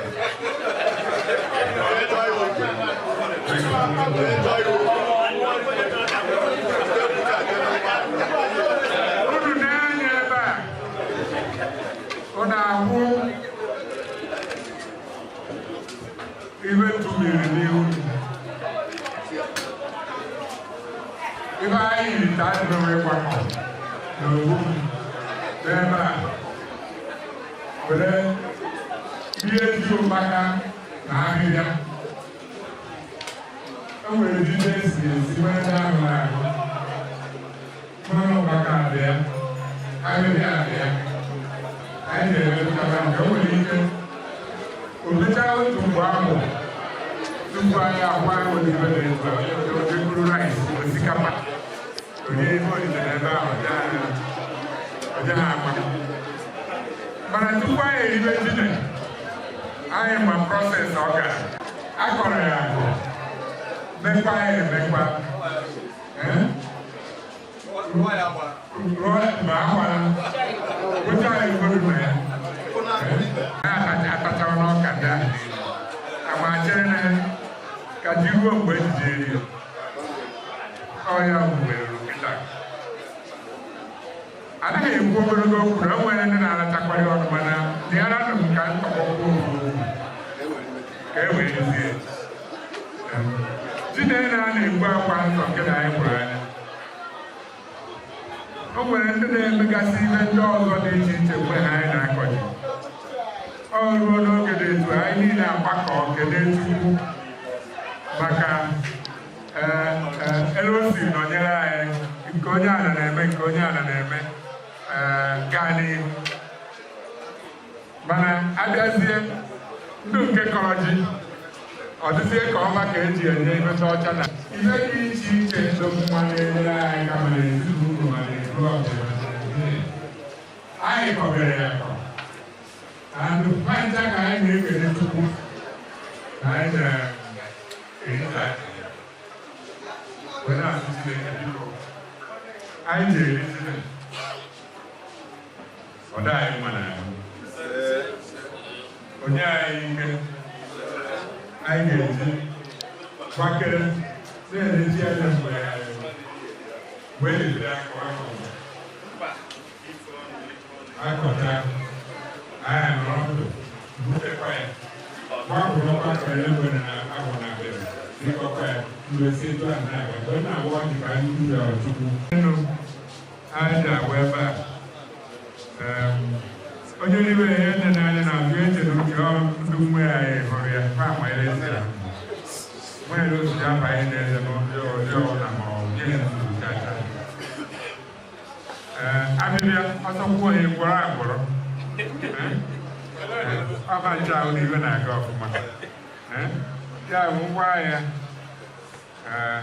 Unu na-anya ebe a, ọ na-ahụ ihe tụmiri n'ihu. Ife anyị yiri ka adịrị wee gbakọ n'ogbu n'ebe a were ihe ji ụkpaka na ahịhịa. E nwere ji na-esi esi nwee ndị ahụ ahụ. Mmanụ ụkpaka dị ya, ahịhịa dị ya. Anyị na-emetụtara nke o nwere ike o mechaa otu mgbe ahụ tupu anyị agwa odibo na etu a onye buru rice, osikapa, onye ihe odide n'ebe ahụ ọja ha agba. Mana tupu anyị eribe ji, anyị ma process ọ gara akọrọ ya akọ, mekwa ya emekwa rụọ ma akwara kpocha ya ụfọdụ na ya anyị atachara n'ọka ndị ahụ niile ama chere na ka ji ruo mgbe ejiji eri ya. Ọ ya were kịta anaghị ekwu ogologo okwu na o nwere ndị na-arachakwari ọnụ, mana dịara m ka ntọgbọkwuo okwu ka e wee zie ji na a na-egbu akwa nsọ nke na anyị hụrụ anya. O nwere ndị na-emegasị ihe ndị ọzọ dị iche iche mgbe ha anyị na-akọ ji. Ọ ruo n'oge dị etu a, anyị niile agbakọ kelee Chukwu maka elu o si nọnyere anyị, nke onye ala na-eme, nke onye ala na-eme gaa n'ihu. Mana abịazie ndụ nke kọrọ ji, ọ dịzie ka ọma ka eji enye imecha ọcha na ihe dị iche iche ndị nwa na-enyere anyị kama na ezinụlọ ma na-eru ọbịa anyị kọbere ya akọ and ncha ka anyị na-ekele Chukwu na anyị na-erita wee na-asị Chineke, biko, anyị ji eri Chineke ọ dị anyị mma n'ahụ, onye anyị ike anyị ga-eji gbakere na-eleji anya mgbe ejiri akọ akọ akọta anyị nọrọ ndụ butekwa ya gbapụrụkwa ka ya nwere na ahụ na abịa dịkọkwa ya mgbe si etu a na-aga mgbe na-agwa dị ka anyị rịọrọ Chukwu enu anyị ji agwa ebe a. Onye n'ime ihe ndị n'anya na-azụ eche na uche ọ ndị nwe anyị hụrụ ya fa ama elezi ahụ nwere otu ya abanye n'eze n'ụdị ọjọọ na ma ọ nye ya nsogbu chacha. Ee, abịbịa ọsọkwuo ya gwọrọ agwọrọ ọba nche ahụ na ibe na-aga ọfụma. Ya bụ ngwa ahịa. Ee,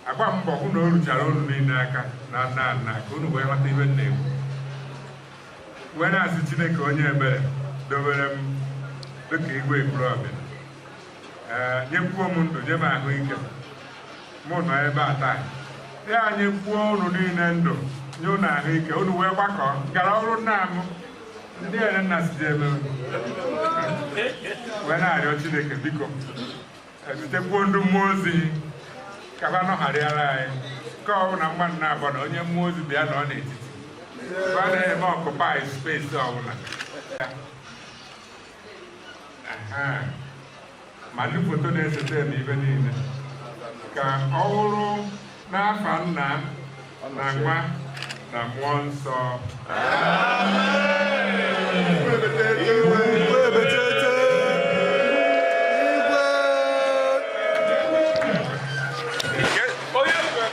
agba mbọ hụ na o ruchara unu niile aka na nna nna ka unu wee ghọta ibe m na-ekwu wee na-asị Chineke onye ebere dobere m dịka igwe Ekwulọbịa, ee, nyekwuo m ndụ, nye m ahụike mụ nọ ebe a taa. Ya nyekwuo unu niile ndụ, nye unu ahụike, unu wee gbakọ gara ọrụ nna m ndị ere nna si eme wee na-arịọ Chineke, biko, ezitekwuo ndị mmụọ ozi ka ha nọgharịara anyị nke ọ bụla mmadụ na-abụ na onye mmụọ ozi bịa nọ n'etiti ebe a na-eme occupy space ọbụla. Aha. Ma ndị foto na-esote na ibe niile ka ọ wụrụ n'afa Nna na Nwa na Mmụọ Nsọ.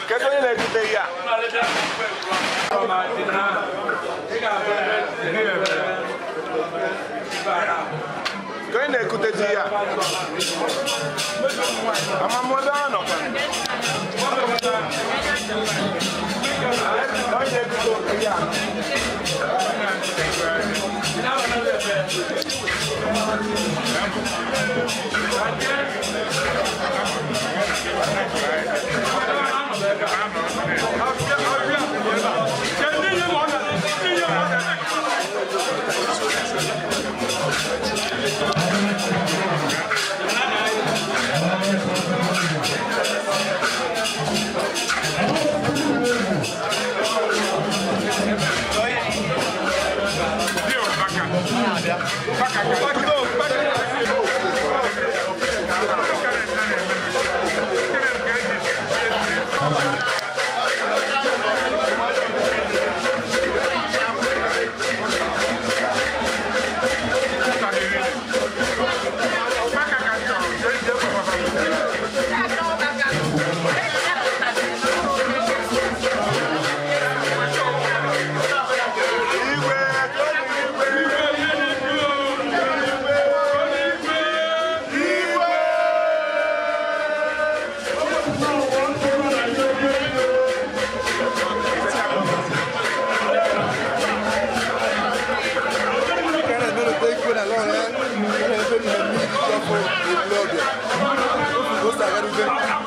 Kedu onye na-ebute ihe a? Ka onye na-ekute ji ya? Amamọdụ ahụ nọkwa. Onye na-ekute ihe a? Thank you.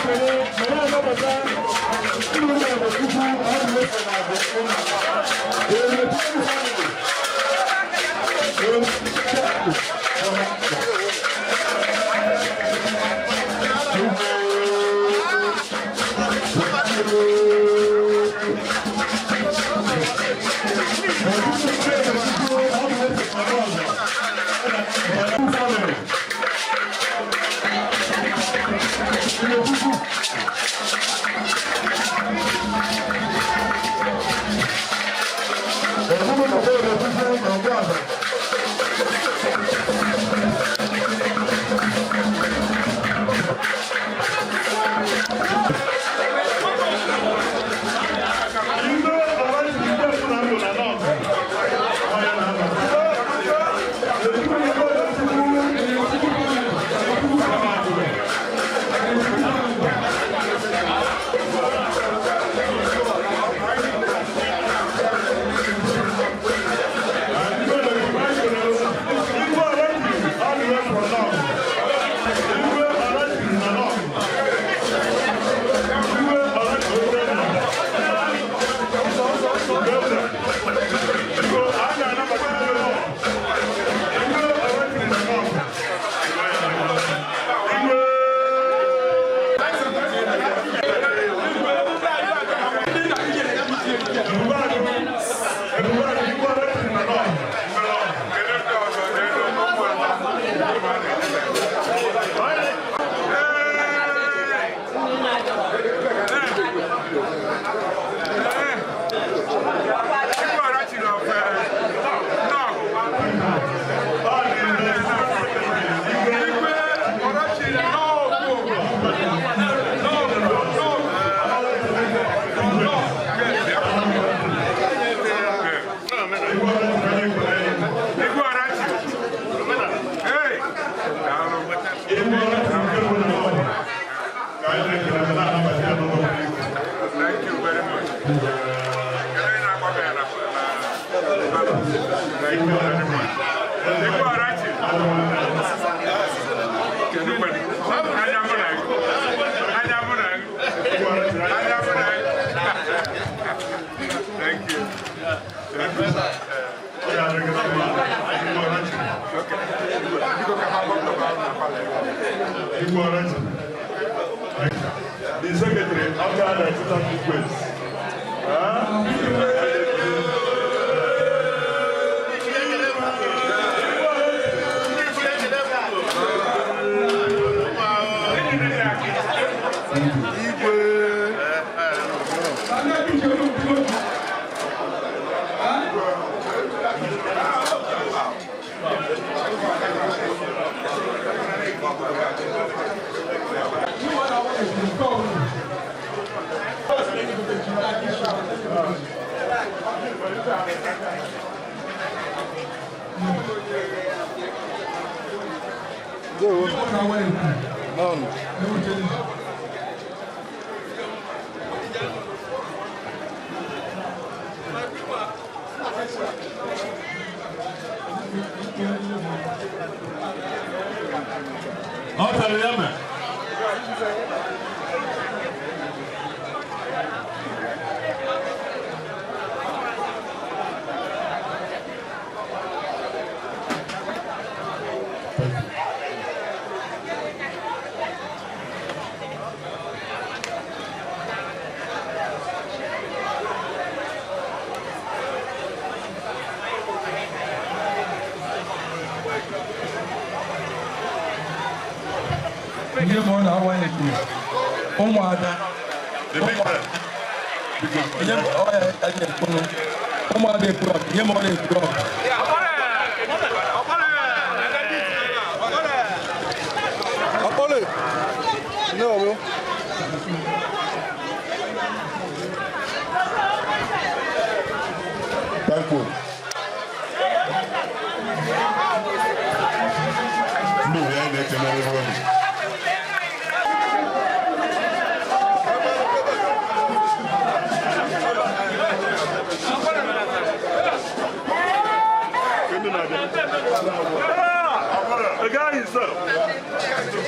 na-ekele ma na-anabata ụmụnne Chukwu ọdụ efe na abụ The secretary, after the assistant request. Ọ tara ya ma. Ihe ma ọ na-awa ekwu ụmụada ihe ma ọ ya anyị ekwunu ụmụada ekwuru ọkụ ihe ma ọ na-ekwuru ọkụ. Akpọle. Ne ọmụ. Thank you. Ndị uwe anyị na-ekele everybody. The guy himself.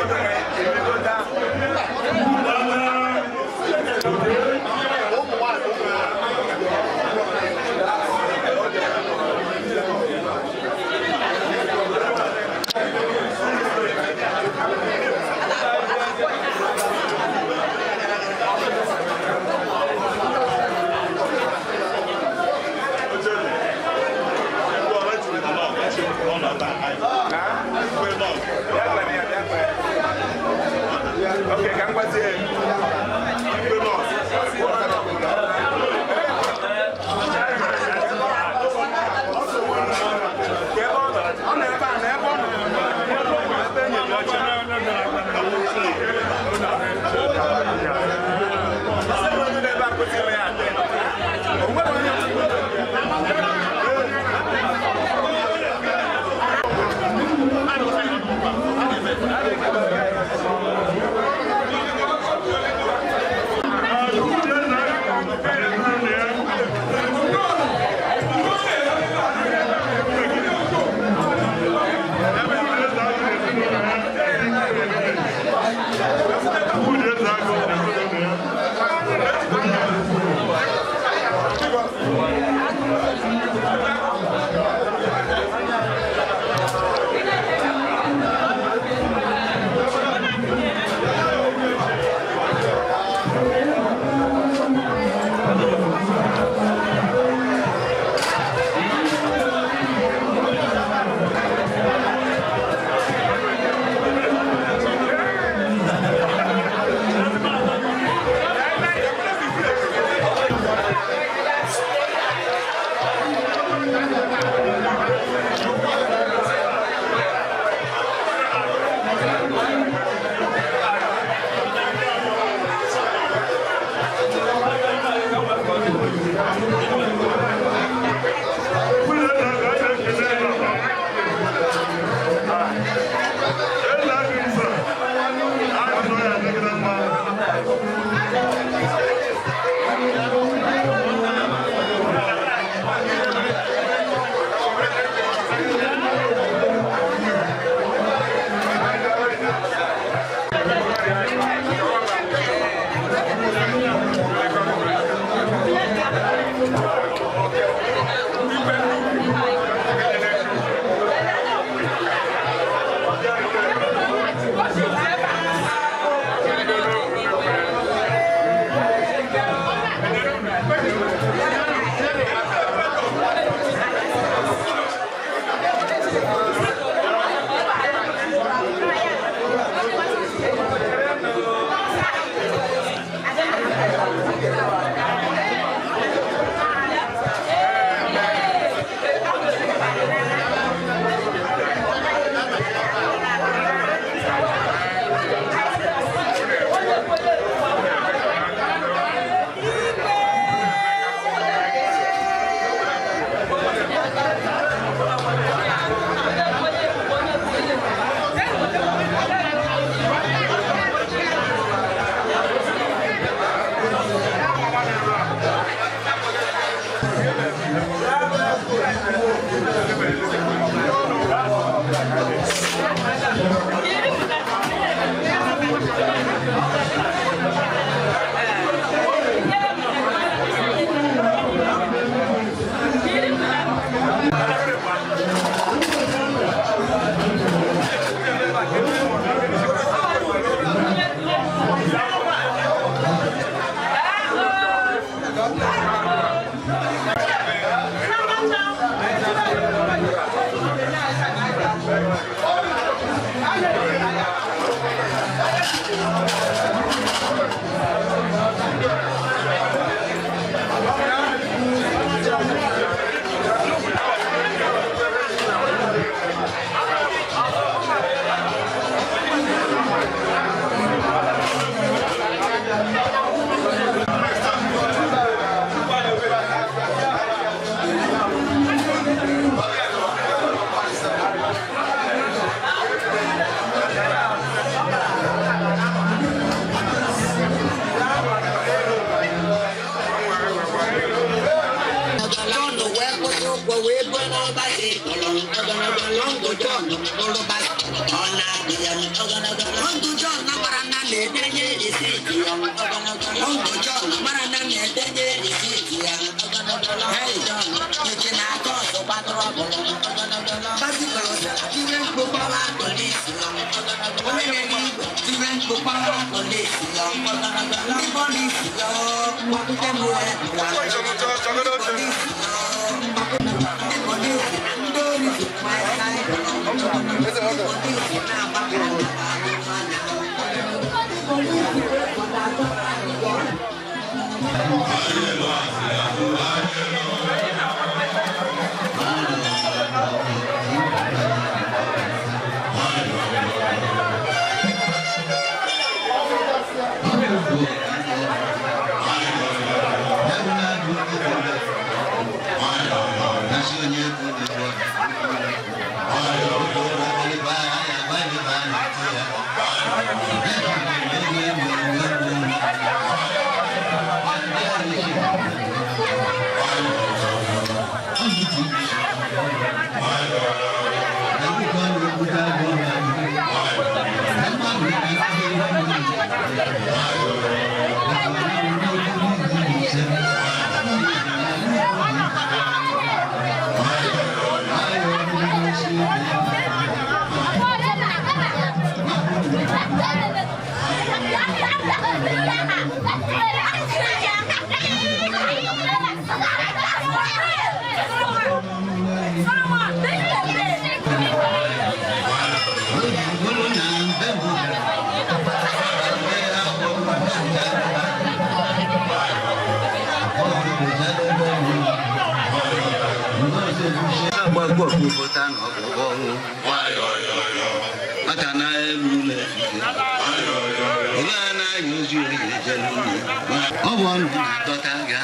Thank you. Ndụ John mara na na-edenye risiti ya. Ndụ John mara na na-edenye risiti ya. Hey John, eche na-aka ọsọ gbadoro ọbụla. Bicycle tiwe mkpu kpọwa polisi ya. Onye na-eri igwe tiwe mkpu kpọwa polisi ya. Ndị polisi ya, mgbakute m wee bịa. Ndị polisi ya, ndị polisi na ndị ori si na-agba ka Ọ bụ ọnụ na-adọta aga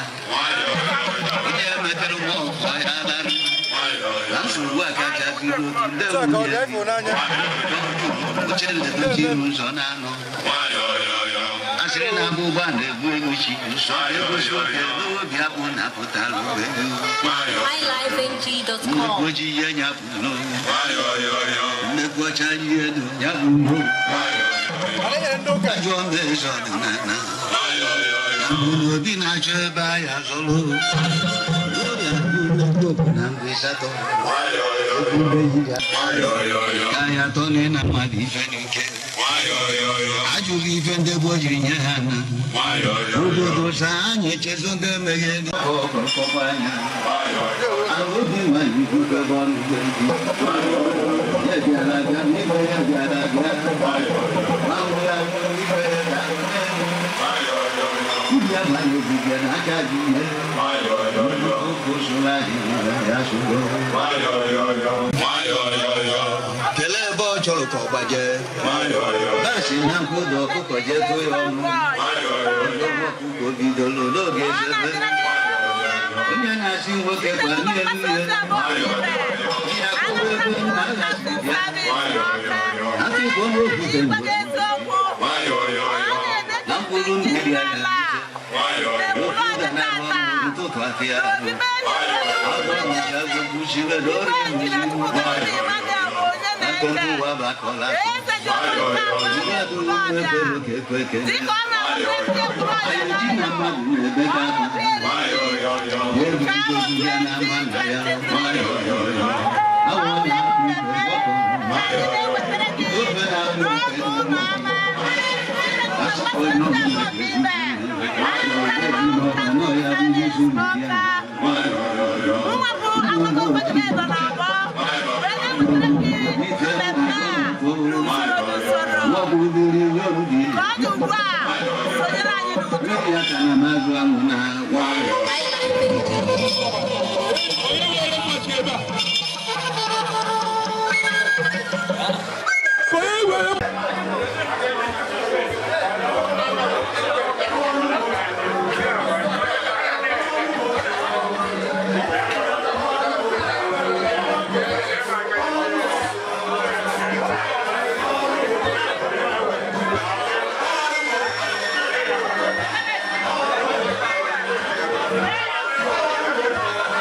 ndị emetere nwa ọkọ ya bara na nsogbu a kacha biri otu ndị nwunye oche nledochi iru ụzọ na-anọ asịrị na-abụ ụgbọ na-egbu ego chi nsọ egosi obi n'obi akpụ na-apụtara ego nnekwu ojii ihe nyapụ n'onwe nnekwu ọcha ihe elu nyapụ n'onwe ajụọ m eze ọdịnala obi na-achọ ebe ahịa zọrọ na mgbe asatọ ka ya atọ na ịna mmadụ ife n'ike ajụghị ife ndị gboo jiri nye ha na obodo saa anyị echezo ndị emeghe ọkọkọkọ anya obi nwanyị kwukebe ọnụ ya bịara abịa n'igwe ya bịara abịa ibe ya banye ogige na aka gị ihe kelee ebe ọ chọrọ ka ọ gbaje basị na nkwụda ọkụkọ jee tụọ ya ọnụ ọkụkọ bidoro n'oge ezebe onye na-asị nwoke gwa nne nne ya kụwa ebe nna na-asị bịa atụkwa okwute mgbe na mkpụrụ mmiri anya ụtụtụ afịa ahụ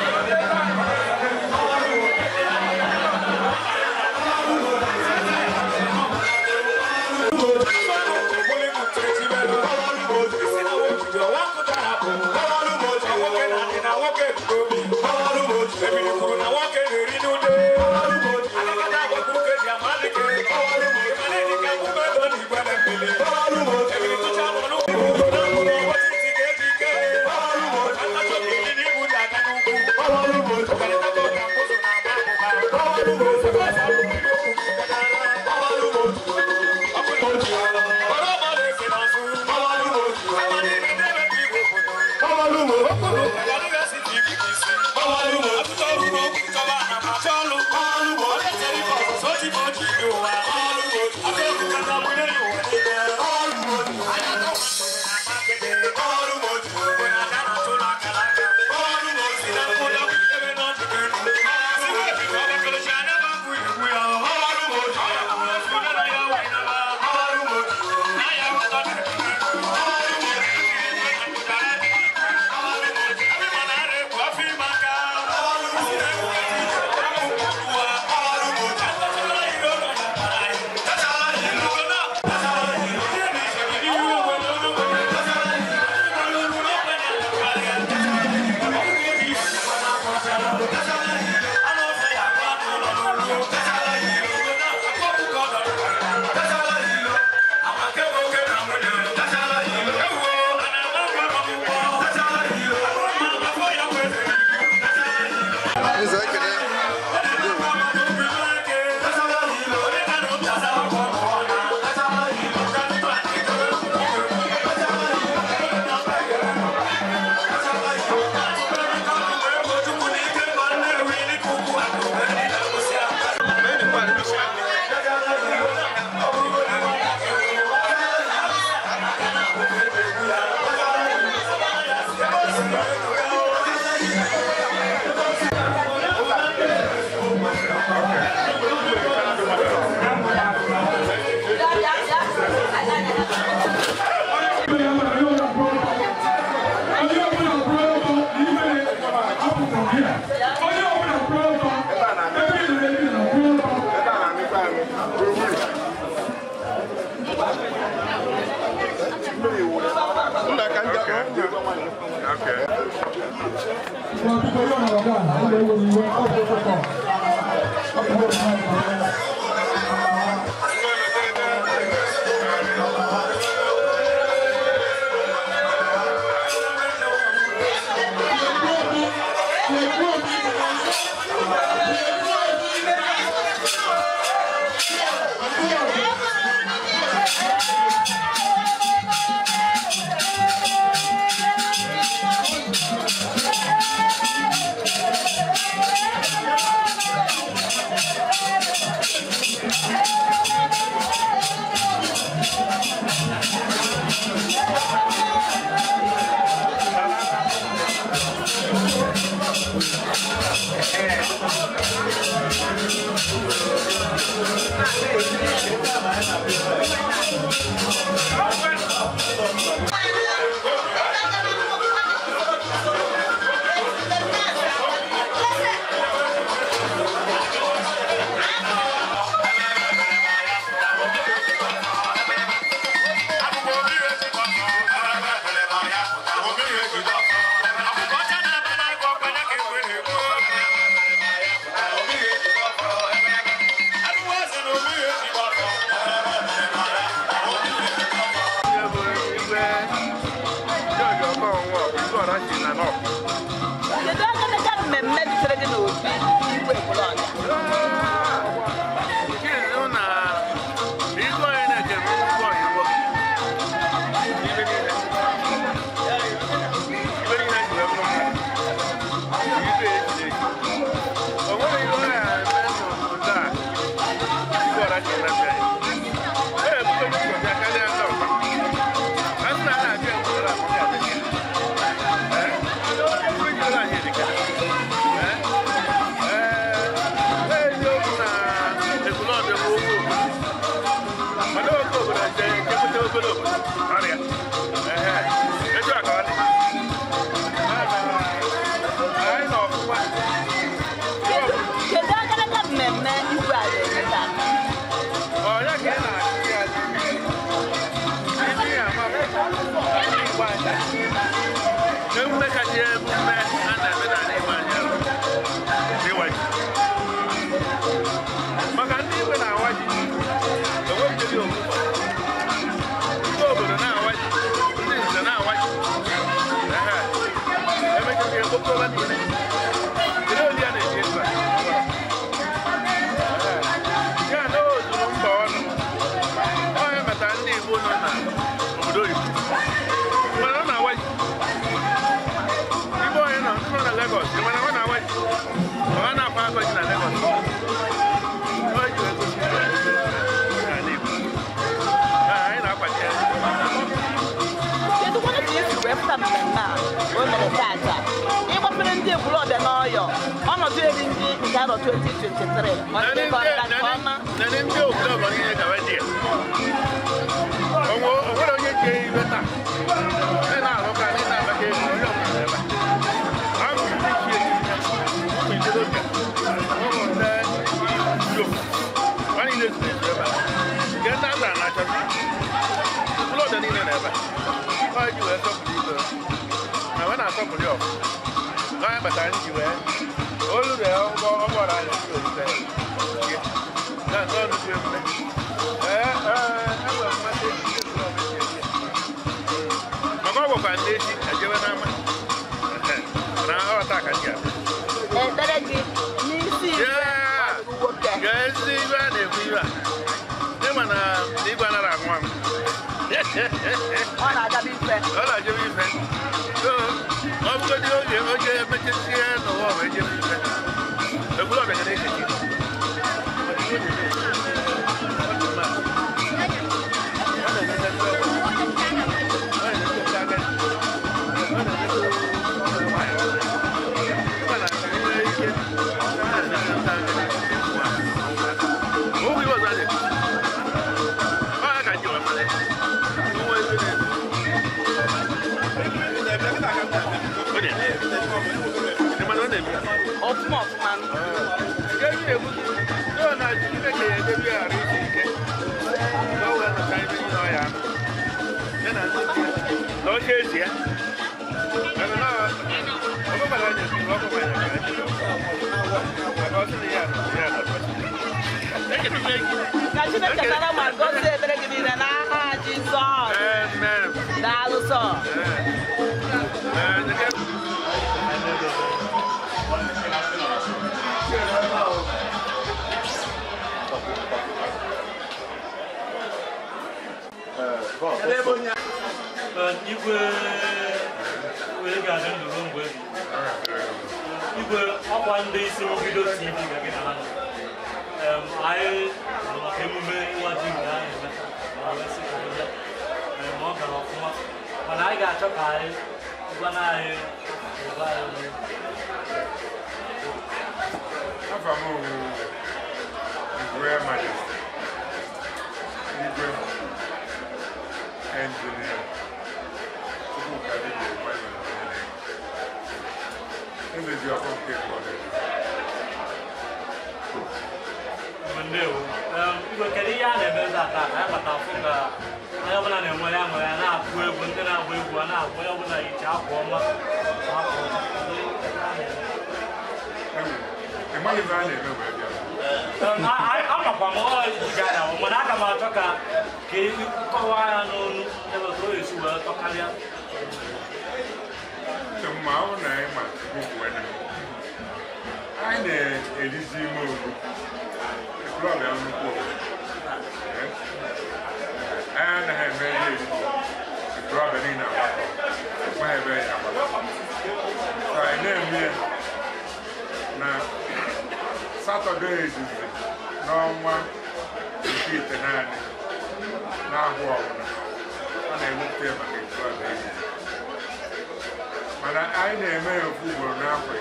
Thank you. Kedu agadaga mmemme dutere gị n'obi Igwe Ekwulọbịa? Kedu agadaga mmemme igwe a ga-eme taa? Emume kacha emume a na-eme n'ala Igbo anyị bụ ịwa ji. Maka ndị Igwe na-awa ji, enweghị ogbugbo. Ndị obodo na-awa ji, ndị nze na-awa ji. Ehe. Emechakwa ekpokọba niile. Kedu oli a na-eji etu a? Ehe. Ya na o zuru mba ọnụ. Ọ ya metara ndị Igbo nọ na obodo oyibo. Mana ọ na-awa ji. Igbo onye nọ ndị nọ na Lagos, ị mana ọ na-awa ji. Ọ na-akwa akọ ji na Lagos. Ọ ji wee gosi n'ala Igbo. Anyị na-akwado ya. Kedu kwanụ ka esi wee pụta mmemme a o mere tata? Ịgbapere ndị Ekwulọbịa n'ọyọ ọnọdụ eri ndị nke arọ 2023 ọ dị ka ọ gara nke ọma? Nene ndị obodo ọbụla niile gawa di ya. O nwere onye ji iwe taa. Ndị na-arụka, ndị na-abata ego, onye ọbụla nọ ebe a. Ahụ ndị chi ejiji, ụmụ ikorobịa, ụmụ ndị inyom, ha niile zuru ezu ebe a. Nke ndị azara na-achọzi. Ekwulọbịa niile nọ ebe a. Ọ ji wee sọpụrụ ibe ha. Na wee na-asọpụrụ ya ọfụma. Na onye kpatara m ji wee olu ree ọgbọrọ anya ndị orute ya. Na nke ọnụ bụ emume. Ee, ee, enwere m mmasị eji Ekwulọbịa ji esi ya. Maka ọ gwakwa ndị echi ejewe n'ama. Na ọ taa ka m ji abịa. Ekpere gị n'isi igwe ọdụrụ nwoke. Gee ezi iwe a na-ekwu iwe a. Ịma na igwe anaghị anwụ anwụ. Ọ na-agaba ife. Ọ na-ajebe ife. So, ọ bụgodị oge oge emechesie n'ụwa ọ wee jebe ife. Ekwulọbịa ga na-echechi. Ọ dị mma. Ọ na-emeta ndị ọgbọ. Ọ na-emeta agadi. Ọ na-emeta ụmụ nwaanyị. Ịma na enwere ike ọ na-emeta ndị agadi. Ụmụ iwe ọzọ a na-ekwu. Ọ ya ka ji wee mara ya. Ụmụ ebe na-eme. Ọ na-eme. Ị ma na ọ na-eme? Ọfụma ọfụma. Nke m na-ekwu, na ọ na Chineke ya edebe ya ghara isi ike. Ka o wee nọcha ebe niile ọ ya anọ. Ya na ndị ya, na oche ezi ya. Maka na ọ bụkwara ya na-ekwu. Ka Chineke nara ma gọzie ebere gị niile n'aha Jizọs. Daalụ sọ. Igwe wee ga-adị ndụ ruo mgbe ebighị. Igwe ọkwa ndị isi mbido TV ga gị na ha nọ. Anyị nọ maka emume ịwa ji nke a na-eme ma wee sị ka anyị bịa. Ọ gara ọfụma, mana anyị ga-achọ ka anyị gwana anyị ụba anyị. Afa m bụ Igwe Majesty, Igwe Engineer Chukwuka Dibia Emmanuel Onyeneke. Eze ji ọkụ nke Ekwulọbịa. Ndewo. Igwe, kedu ihe a na-eme ebe a taa? Anyị bata afụ ka onye ọbụla na-enwe ya nwere ya na-akụ egwu, ndị na-agba egwu a na-agba, onye ọbụla yicha akwa ọma ma akwa ọcha. Kedu ihe a na-eme? Ị maghị ebe a na-eme wee bịa. Amakwa m ọ jiga ya, mana aga m achọ ka ka ị kọwaa ya n'onu ebe ka o esi wee tọkarịa. Sị mma ọ na anyị ma Chukwu kwuo na anyị na-erizi ime oru Ekwulọbịa nnukwu obodo. Anyị anaghị eme ihe eriji Ekwulọbịa niile agbakọ, nweghị ebe anyị agbakọ. So anyị na-eme ya na Satọde izizi n'ọnwa nke itenaanị n'ahụ ọbụla a na-ewepụta ya maka Ekwulọbịa izizi. Mana anyị na-eme ya ofu ugboro n'afọ 3.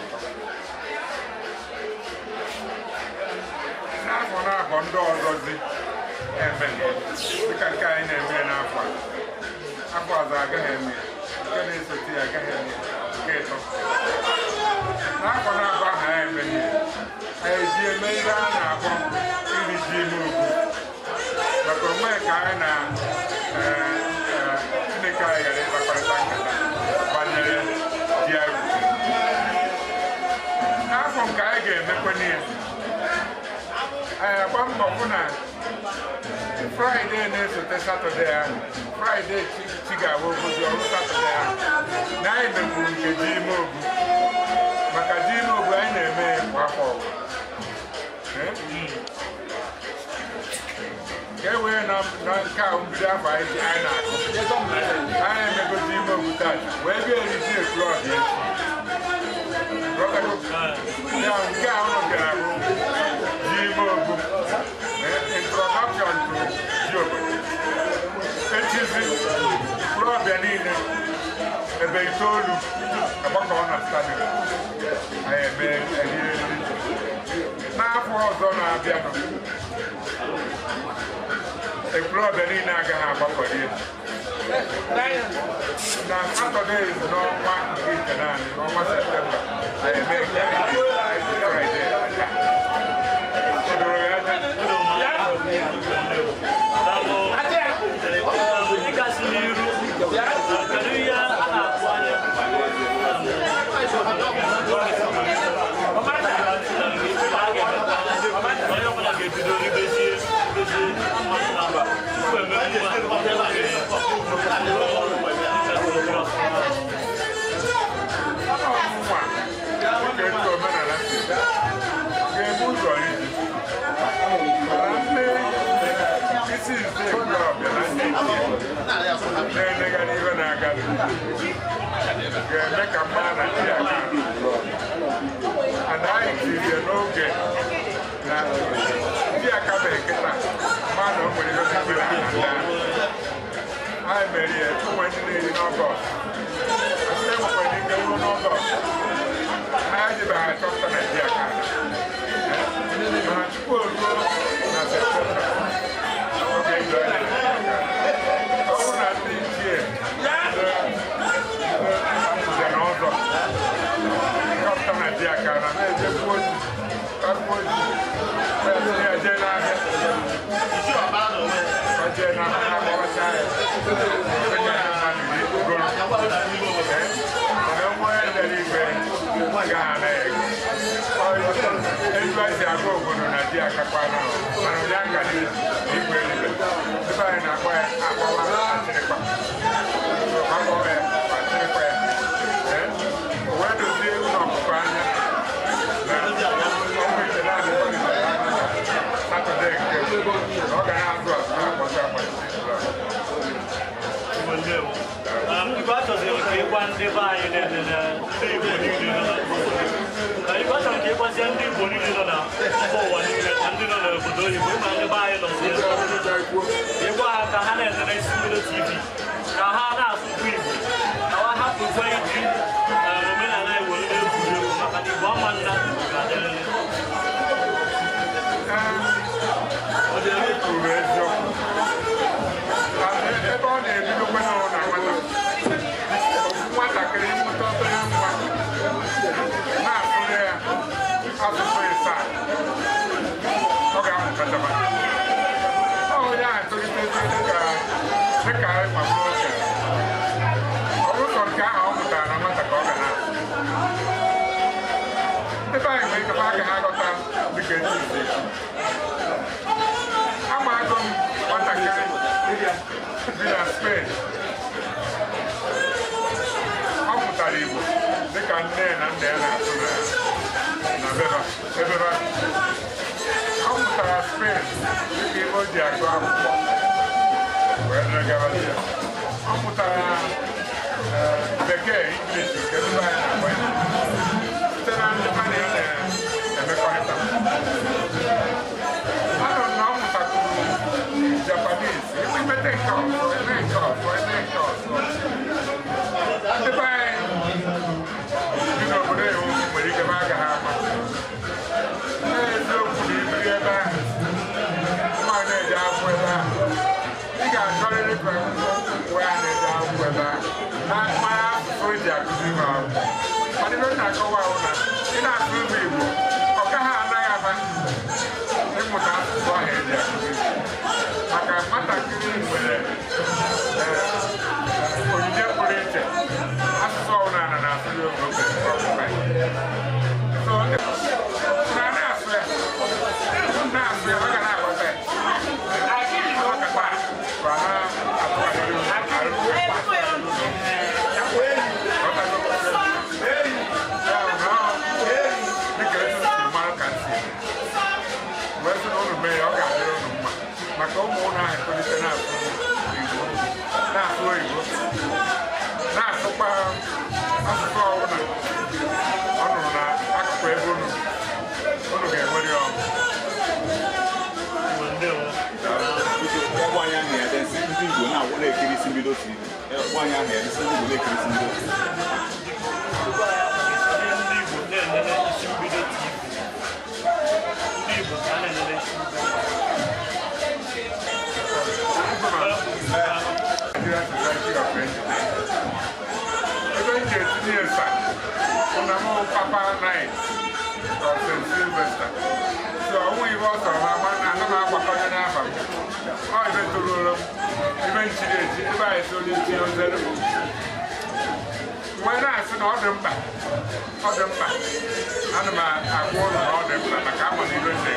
N'afọ na-abọ ndị ọzọzi emeghị dịka nke anyị na-eme ya n'afọ a. Afọ ọzọ agaghị eme ya, nke na-esote ya agaghị eme ya, nke ịtọ. N'afọ na-abọ ahụ anyị emeghị ya, anyị eji eme ihe a na-akpọ iri ji ime ogwu. Maka onwe ka anyị na Chineke anyị ghara ịkpakọrịta nkata banyere ji anyị gwuru. N'afọ nke anyị ga-emekwenye ya, anyị agba mbọ hụ na Fraịde na-esote Satọde ahụ, Fraịde chi ga-abụ ogozi ọrụ Satọde ahụ, na anyị mekwuru nke ji ime ogwu. Maka ji ime ogwu anyị na-eme kwa afọ ọbụla. Ka e wee na nke a mbido afọ anyị na-akụ, anyị emego ji ime ogwu tata wee bịa eri ji Ekwulọbịa echi. Ya nke a ụnụ bịara bụ ji ime ogwu, introduction to ji obodo. Echizi Ekwulọbịa niile ebe 9 agbakọ na stadium, anyị eme eriri ji. N'afọ ọzọ na-abịanụ, Ekwulọbịa niile agaghị agbakọrị na Satọde n'ọnwa nke itenaanị n'ọnwa Septemba, anyị eme nke anyị Fraịde. O doro ya anya? Ịgasị n'iru, kedu ihe a na-atụ anya onye ọbụla ga-ebido ribezie ribezie mmanụ na tupu eme Ọnwụnwa dịka etu omenala si ga-ebu ụzọ iji mana ndị isi nze Ekwulọbịa na ndị ichie na-elegara ihe na-aga ga-eme ka mma na chi aga. Ana anyị tiri ya n'oge na ndị aka mere kịta ma na o nwere ihe mebiri aha ndị ahụ. Anyị mere ya ụmụ ndị na-eri n'Ọgọst. Asị enwekwara ike ruo n'Ọgọst ha ejibeghị achọpụta na ji aka. Mana tupu o ruo na Septemba, oge eju anya na ji aka. Ọ bụrụ na ndị ichie nze na ọzọ chọpụta na ji aka na na-eje gbuo ji, kpagbuo ji, ya jee n'ahịa, ọ jee n'ahịa akpọrọcha ya, onye ndị mmadụ goro. Mana nwa ya bịara igwe Gaghị ana ya ego. Etu anyị si agwa obodo na ji akakwa na mana ụdị aka dị igwe eluigwe. Ebe anyị na-akpọ ya akpọwa achịrịkpa. Akpọwa ya achịrịkpa ya. O wee dozie ewu na ọkụkọ anya na ọnwa ite naanị Satọde nke na ọ ga na-azụ azụ na-akpọta akpọta. Igwe achọziri ka ịgwa ndị be anyị na-enene ndị Igbo niile nọ na Igwe achọrọ ka ịgwazie ndị Igbo niile nọ na mba ụwa niile na ndị nọ n'obodo oyibo ịma ndị be anyị nọzi ịgwa ha ka ha na-enene Isi Mbido TV ka ha na-asụkwa Igbo ka ha hapụkwa iji omenala Igbo na-egwuri egwu maka na Igbo ama nna ga-adịrịrị. Kwuru eziokwu. Ebe ọ na-ebidokwa na na nwata nwatakịrị ịmụta obere nwa na-asụrụ ya asụsụ ịsaa ọ ga-amụtataba onye ahụ tolitezi dịka ịma bụrụ okenye ọ bụ sọ nke ahụ ọ mụtara na nwata ka ọ ga na-asụ. Ebe anyị nwere ike aka ha ghọta dịka etu isi amago m nwatakịrị bi na Spain ọ mụtara Igbo dịka nne na nna ya na-asụ na ebeba ọ mụtara Spain dịka ebe o ji agụ akwụkwọ wee dịrị ya. Ọ mụtara bekee English nke ndị anyị na-agba ya site na ndị ha na ya na-emekọrịta. Anọ na ọ mụtakwuru Japanese imete nke ọzọ eme nke ọzọ eme nke ọzọ. Ndị be anyị bi n'obodo ewu nwere ike agaghị ama eziokwu na ibiri ebe ahụ mma na-eji akwụkwọ ebe ahụ ị ga-achọrịrị ka uwe a na-eji akwụkwọ ebe ahụ na mara asụsụ eji akụzi m akwụkwọ mana ibe m na-akọwa ahụ na ị na-asụ ụzọ Igbo ọ gaghị anaghị aba ịmụta asụsụ ahụ eji akụzi maka nwatakịrị nwere onyinye pụrụ iche asụsụ ọbụla na na-asụ ya oge oge na na-asụ ya na-asụ ya ọ ga na-aghọta ya ọkata ka ha atụgharịrị dịka etu si mara ka nsi wee sị na unu mee ya ọ ga-adịrị unu mma maka ụmụ ụnụ ahụ etolite na-asụ Igbo na-asụ oyibo na-asụkwa asụsụ ọbụla ọ nụrụ na akụkụ ebe unu unu ga-enwere ọṅụ. Nwaanyị ahụ ya dị nsị ndị Igbo na-ekiri Isi Mbido TV. Nwaanyị ahụ ya dị nsị ndị Igbo na-ekiri Isi Mbido TV. Ndị Igbo na-enene Isi Mbido TV. Ndị Igbo ka a na-enene Isi Mbido. Nigerian Society of Engineers. Ebe m ga-etinye nsa bụ na mụ Papa Knight of St. Sylvester. So ọnwụ ibe ọ sọrọ m ama na ana m agbakọnye n'afa m. Ọ ibe toruru m, ibe nchiri echi, ebe anyị si onye chi ozere m. Wee na-asị na ọ dị mkpa, ọ dị mkpa. Ana m agwa ụlọ na ọ dị mkpa maka ama na ibe ndị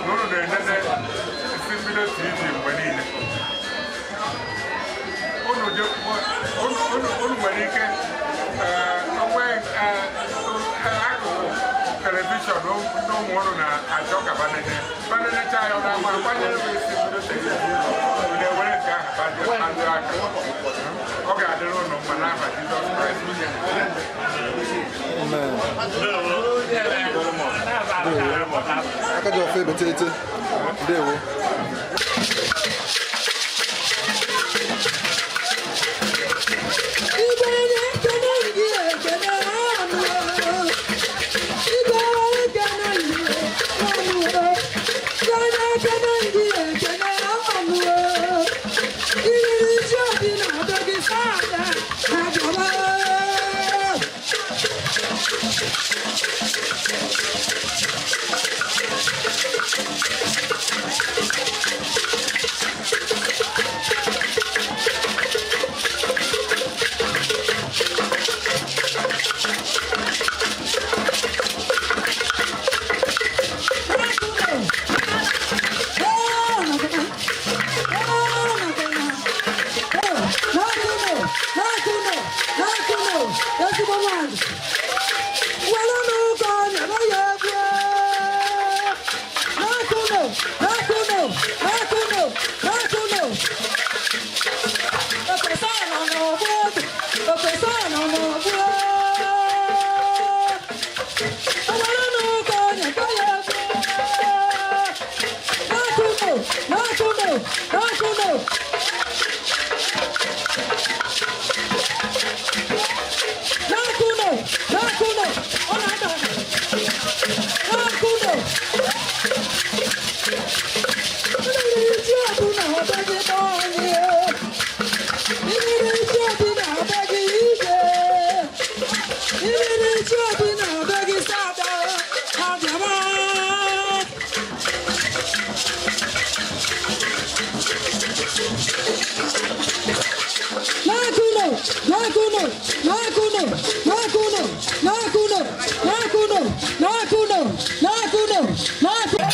na ụlọ na-enene Isi Mbido TV mgbe niile. Unu nwere ike onwe akụkụ telivishọn ndị ụmụ unu na-achọ ka banenecha ya na-agba agbanyere m Isi Mbido TV na-ewere nke ahụ kpado aka ọ ga-adịrị unu mma n'aha Jizọs Kraịst. Aka ji ọfọ ebetete. Ndewo. Thank you. N'akụnụ. N'akụnụ. N'akụnụ. Ọ na-ada ada. N'akụnụ. Mmiri ji obi na-abịa gị n'ọnyị. Mmiri ji obi na-abịa gị ije. Mmiri ji obi na-abịa gị sada. Ha bịara. N'akụnụ. N'akụnụ. N'akụnụ. N'akụnụ. N'akụnụ. N'akụnụ. N'akụnụ. N'akụnụ. N'akụnụ.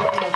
Thank you.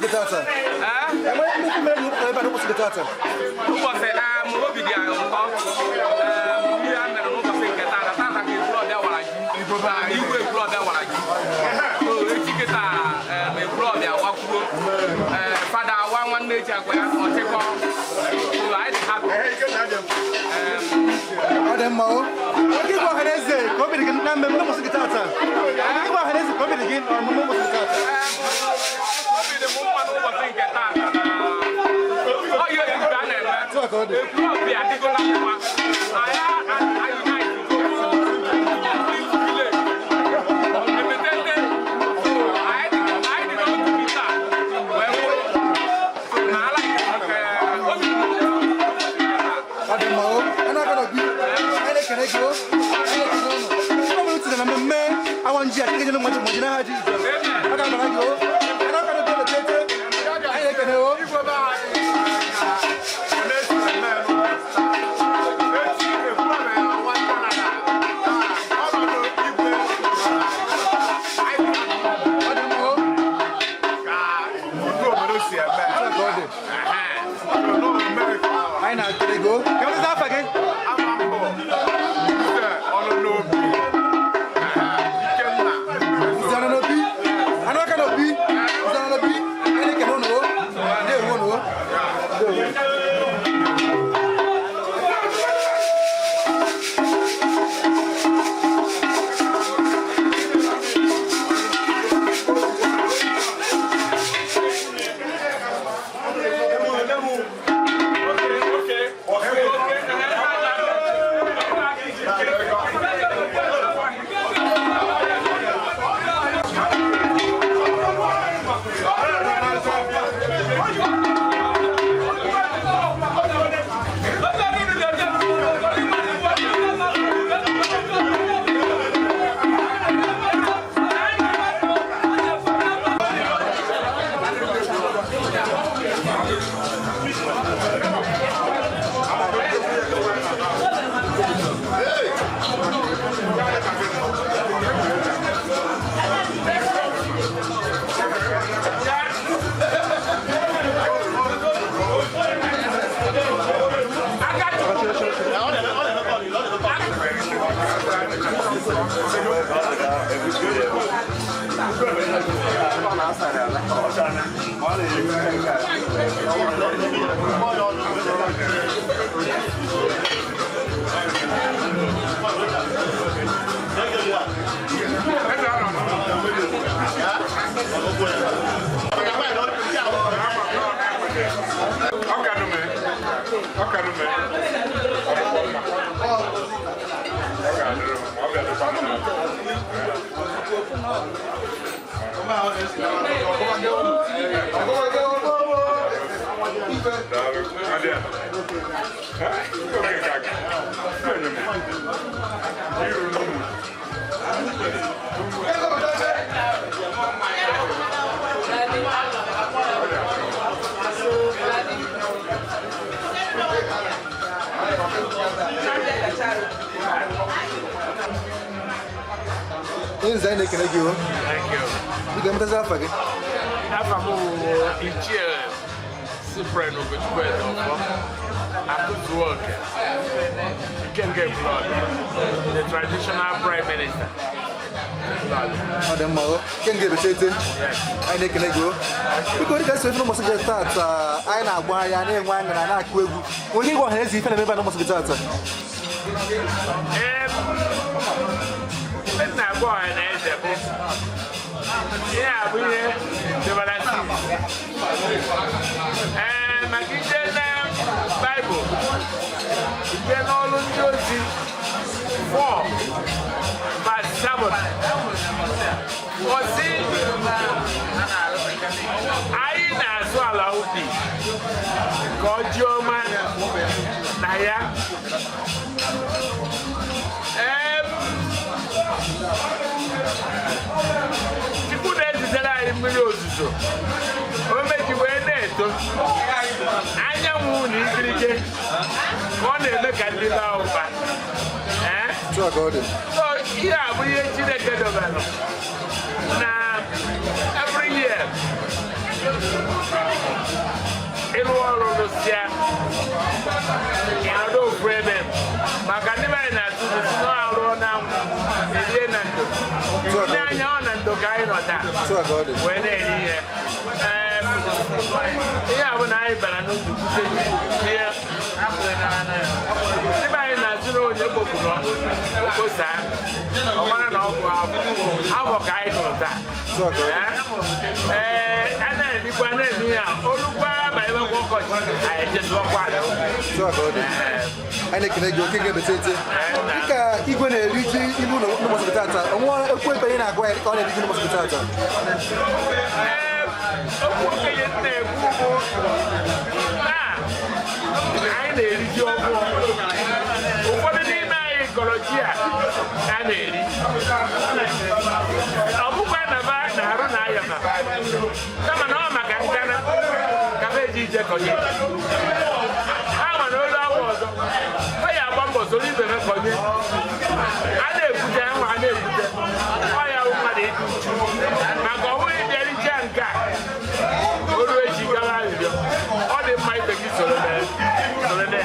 gị tata. Enwere nnukwu mere ebe a n'ụbọchị gị tata. Ụbọchị obi dị anyị ụtọ. Ihe a mere n'ụbọchị nke tata tata ka Ekwulọbịa wara ji. Igwe Ekwulọbịa wara ji. So echi kịta Ekwulọbịa wakwuo. Fada awa nwanne echi akwa ya ọchịkọ. So anyị dị happy. Ọ dị mma o. Oge igwe ọha na eze ka obi dị gị na mmemme ụbọchị gị tata. Oge igwe ọha na eze ka obi dị gị na ọmụmụ ụbọchị gị tata. Obi dị m mma n'ụbọchị nke tata na ọ ihe ebube a na-eme. Ekwulọbịa adịgo na mma. Anyị Ọ dị mma o. Anyị na-aga n'obi. Anyị na-ekele gị o. Anyị na-ekele ụnụ. Ọ bụrụ tinye na mmemme awa nji a Chineke nyere mmaji mmaji n'aha Jizọs. Ọ ga-abara gị o. Anyị na-aga n'obi eleta. Anyị na-ekele o. Anyị na-ekele gị o. Ka m afa gị. Nzara n'obi. Anụ aka n'obi. Nzara n'obi. Anyị na-ekele ụnụ o. Ndewo ụnụ o. Ndewo. Onye nze, anyị na-ekele gị o. Thank you. Biko, emetazi afa gị. Afa m bụ Ichie Cyprian Ogochukwu Ezeọfọ, Akụzuo Oke, Ikenga Ekwulọbịa, the traditional prime minister. Ọ dị mma o. Kenga ebechete. Anyị na-ekele gị o. Biko, dịka esi efe n'ụbọchị gị tata, anyị na-agba anya na-enwe aṅụrị na na-akụ egwu. Onye igwe ọha na eze ife na-emebe n'ụbọchị gị tata. Ndị na-agba ọha na eze bụ ihe a bụ ihe debara si ee maka ije na Baịbụl, ije n'ọrụ ndị ozi 4 verse 7, ọ sị anyị na-azụ ala ubi ka ọ ji ọma na ya. Chukwu na-ezitere anyị mmiri ozuzo o meji wee na-eto anyanwụ na ikirike ka ọ na-eme ka ndị baa ụba. Ee? Otu a ka ọ dị. So ihe a bụ ihe Chineke dobere na every year. Ịrụ ọrụ rụsịa, ịnọdụ ofu ebe, maka ndị be anyị na-atụ ụtụ si na arụọ na anwụ erie na ndo. Ndị anya ọ na ndo ka anyị nọ taa wee na-eri ihe. Ee, ihe a bụ na anyị bara n'ubi bute ihe. Ndị be anyị na-atụ na onye kpopụrụ okposaa, ọ mara na ọ bụ afọ afọ ka anyị nọ taa. Ee, a na-erikwa na-eme ya olugbo abanyewekwa ọkọchị, anyị echetụọkwa ala. Anyị na-ekele gị oke ga-ebete ete dịka igwe na-eri ji ilu n'ụbọchị tata. Onwe okwu ekpe ị na-agwa ya dịka ọ na-eri ji n'ụbọchị tata? Okwu okenye m na-ekwu bụ taa anyị na-eri ji ọhụụ. Ụfọdụ n'ime anyị kọrọ ji a a na-eri, ọ bụkwa na ba na-arụ na aya ma kama na ọ maka nkana ka ba eji ije kọnye ha ma na olu awụ ọzọ ha ya agba mbọ soro ibe ha kọnye. A na-ekwute nwa, a na-ekwute ọ ya wụ mmadụ ịdị uchu, maka ọ bụghị bịara ije nke a oru echi gawa arịrịọ. Ọ dị mma ibe gị soro na-eme.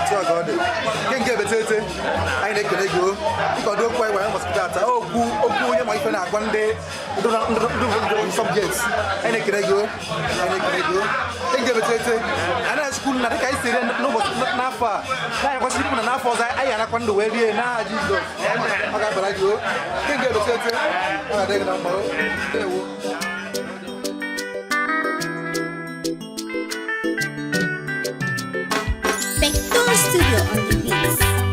Otu a ka ọ dị nke nke ebete ete. Anyị na-ekele gị o dịka ọdụ okwu anyị gwara ụbọchị tata, okwu okwu onye ma ife na-agwa ndị ndị subject. Anyị na-ekele gị o, anyị na-ekele gị o nke nke ebete ete. Anyị na-achịkwu na dịka anyị si rie n'ụbọchị n'afọ a, na anyị kwesịrị ikwu na n'afọ ọzọ anyị anakwa ndụ wee rie n'aha Jizọs. Ọ ga-abara gị o nke nke ebete ete. Ọ ga-adị gị na mma o. Ndewo. Spectrum Studio on the beats.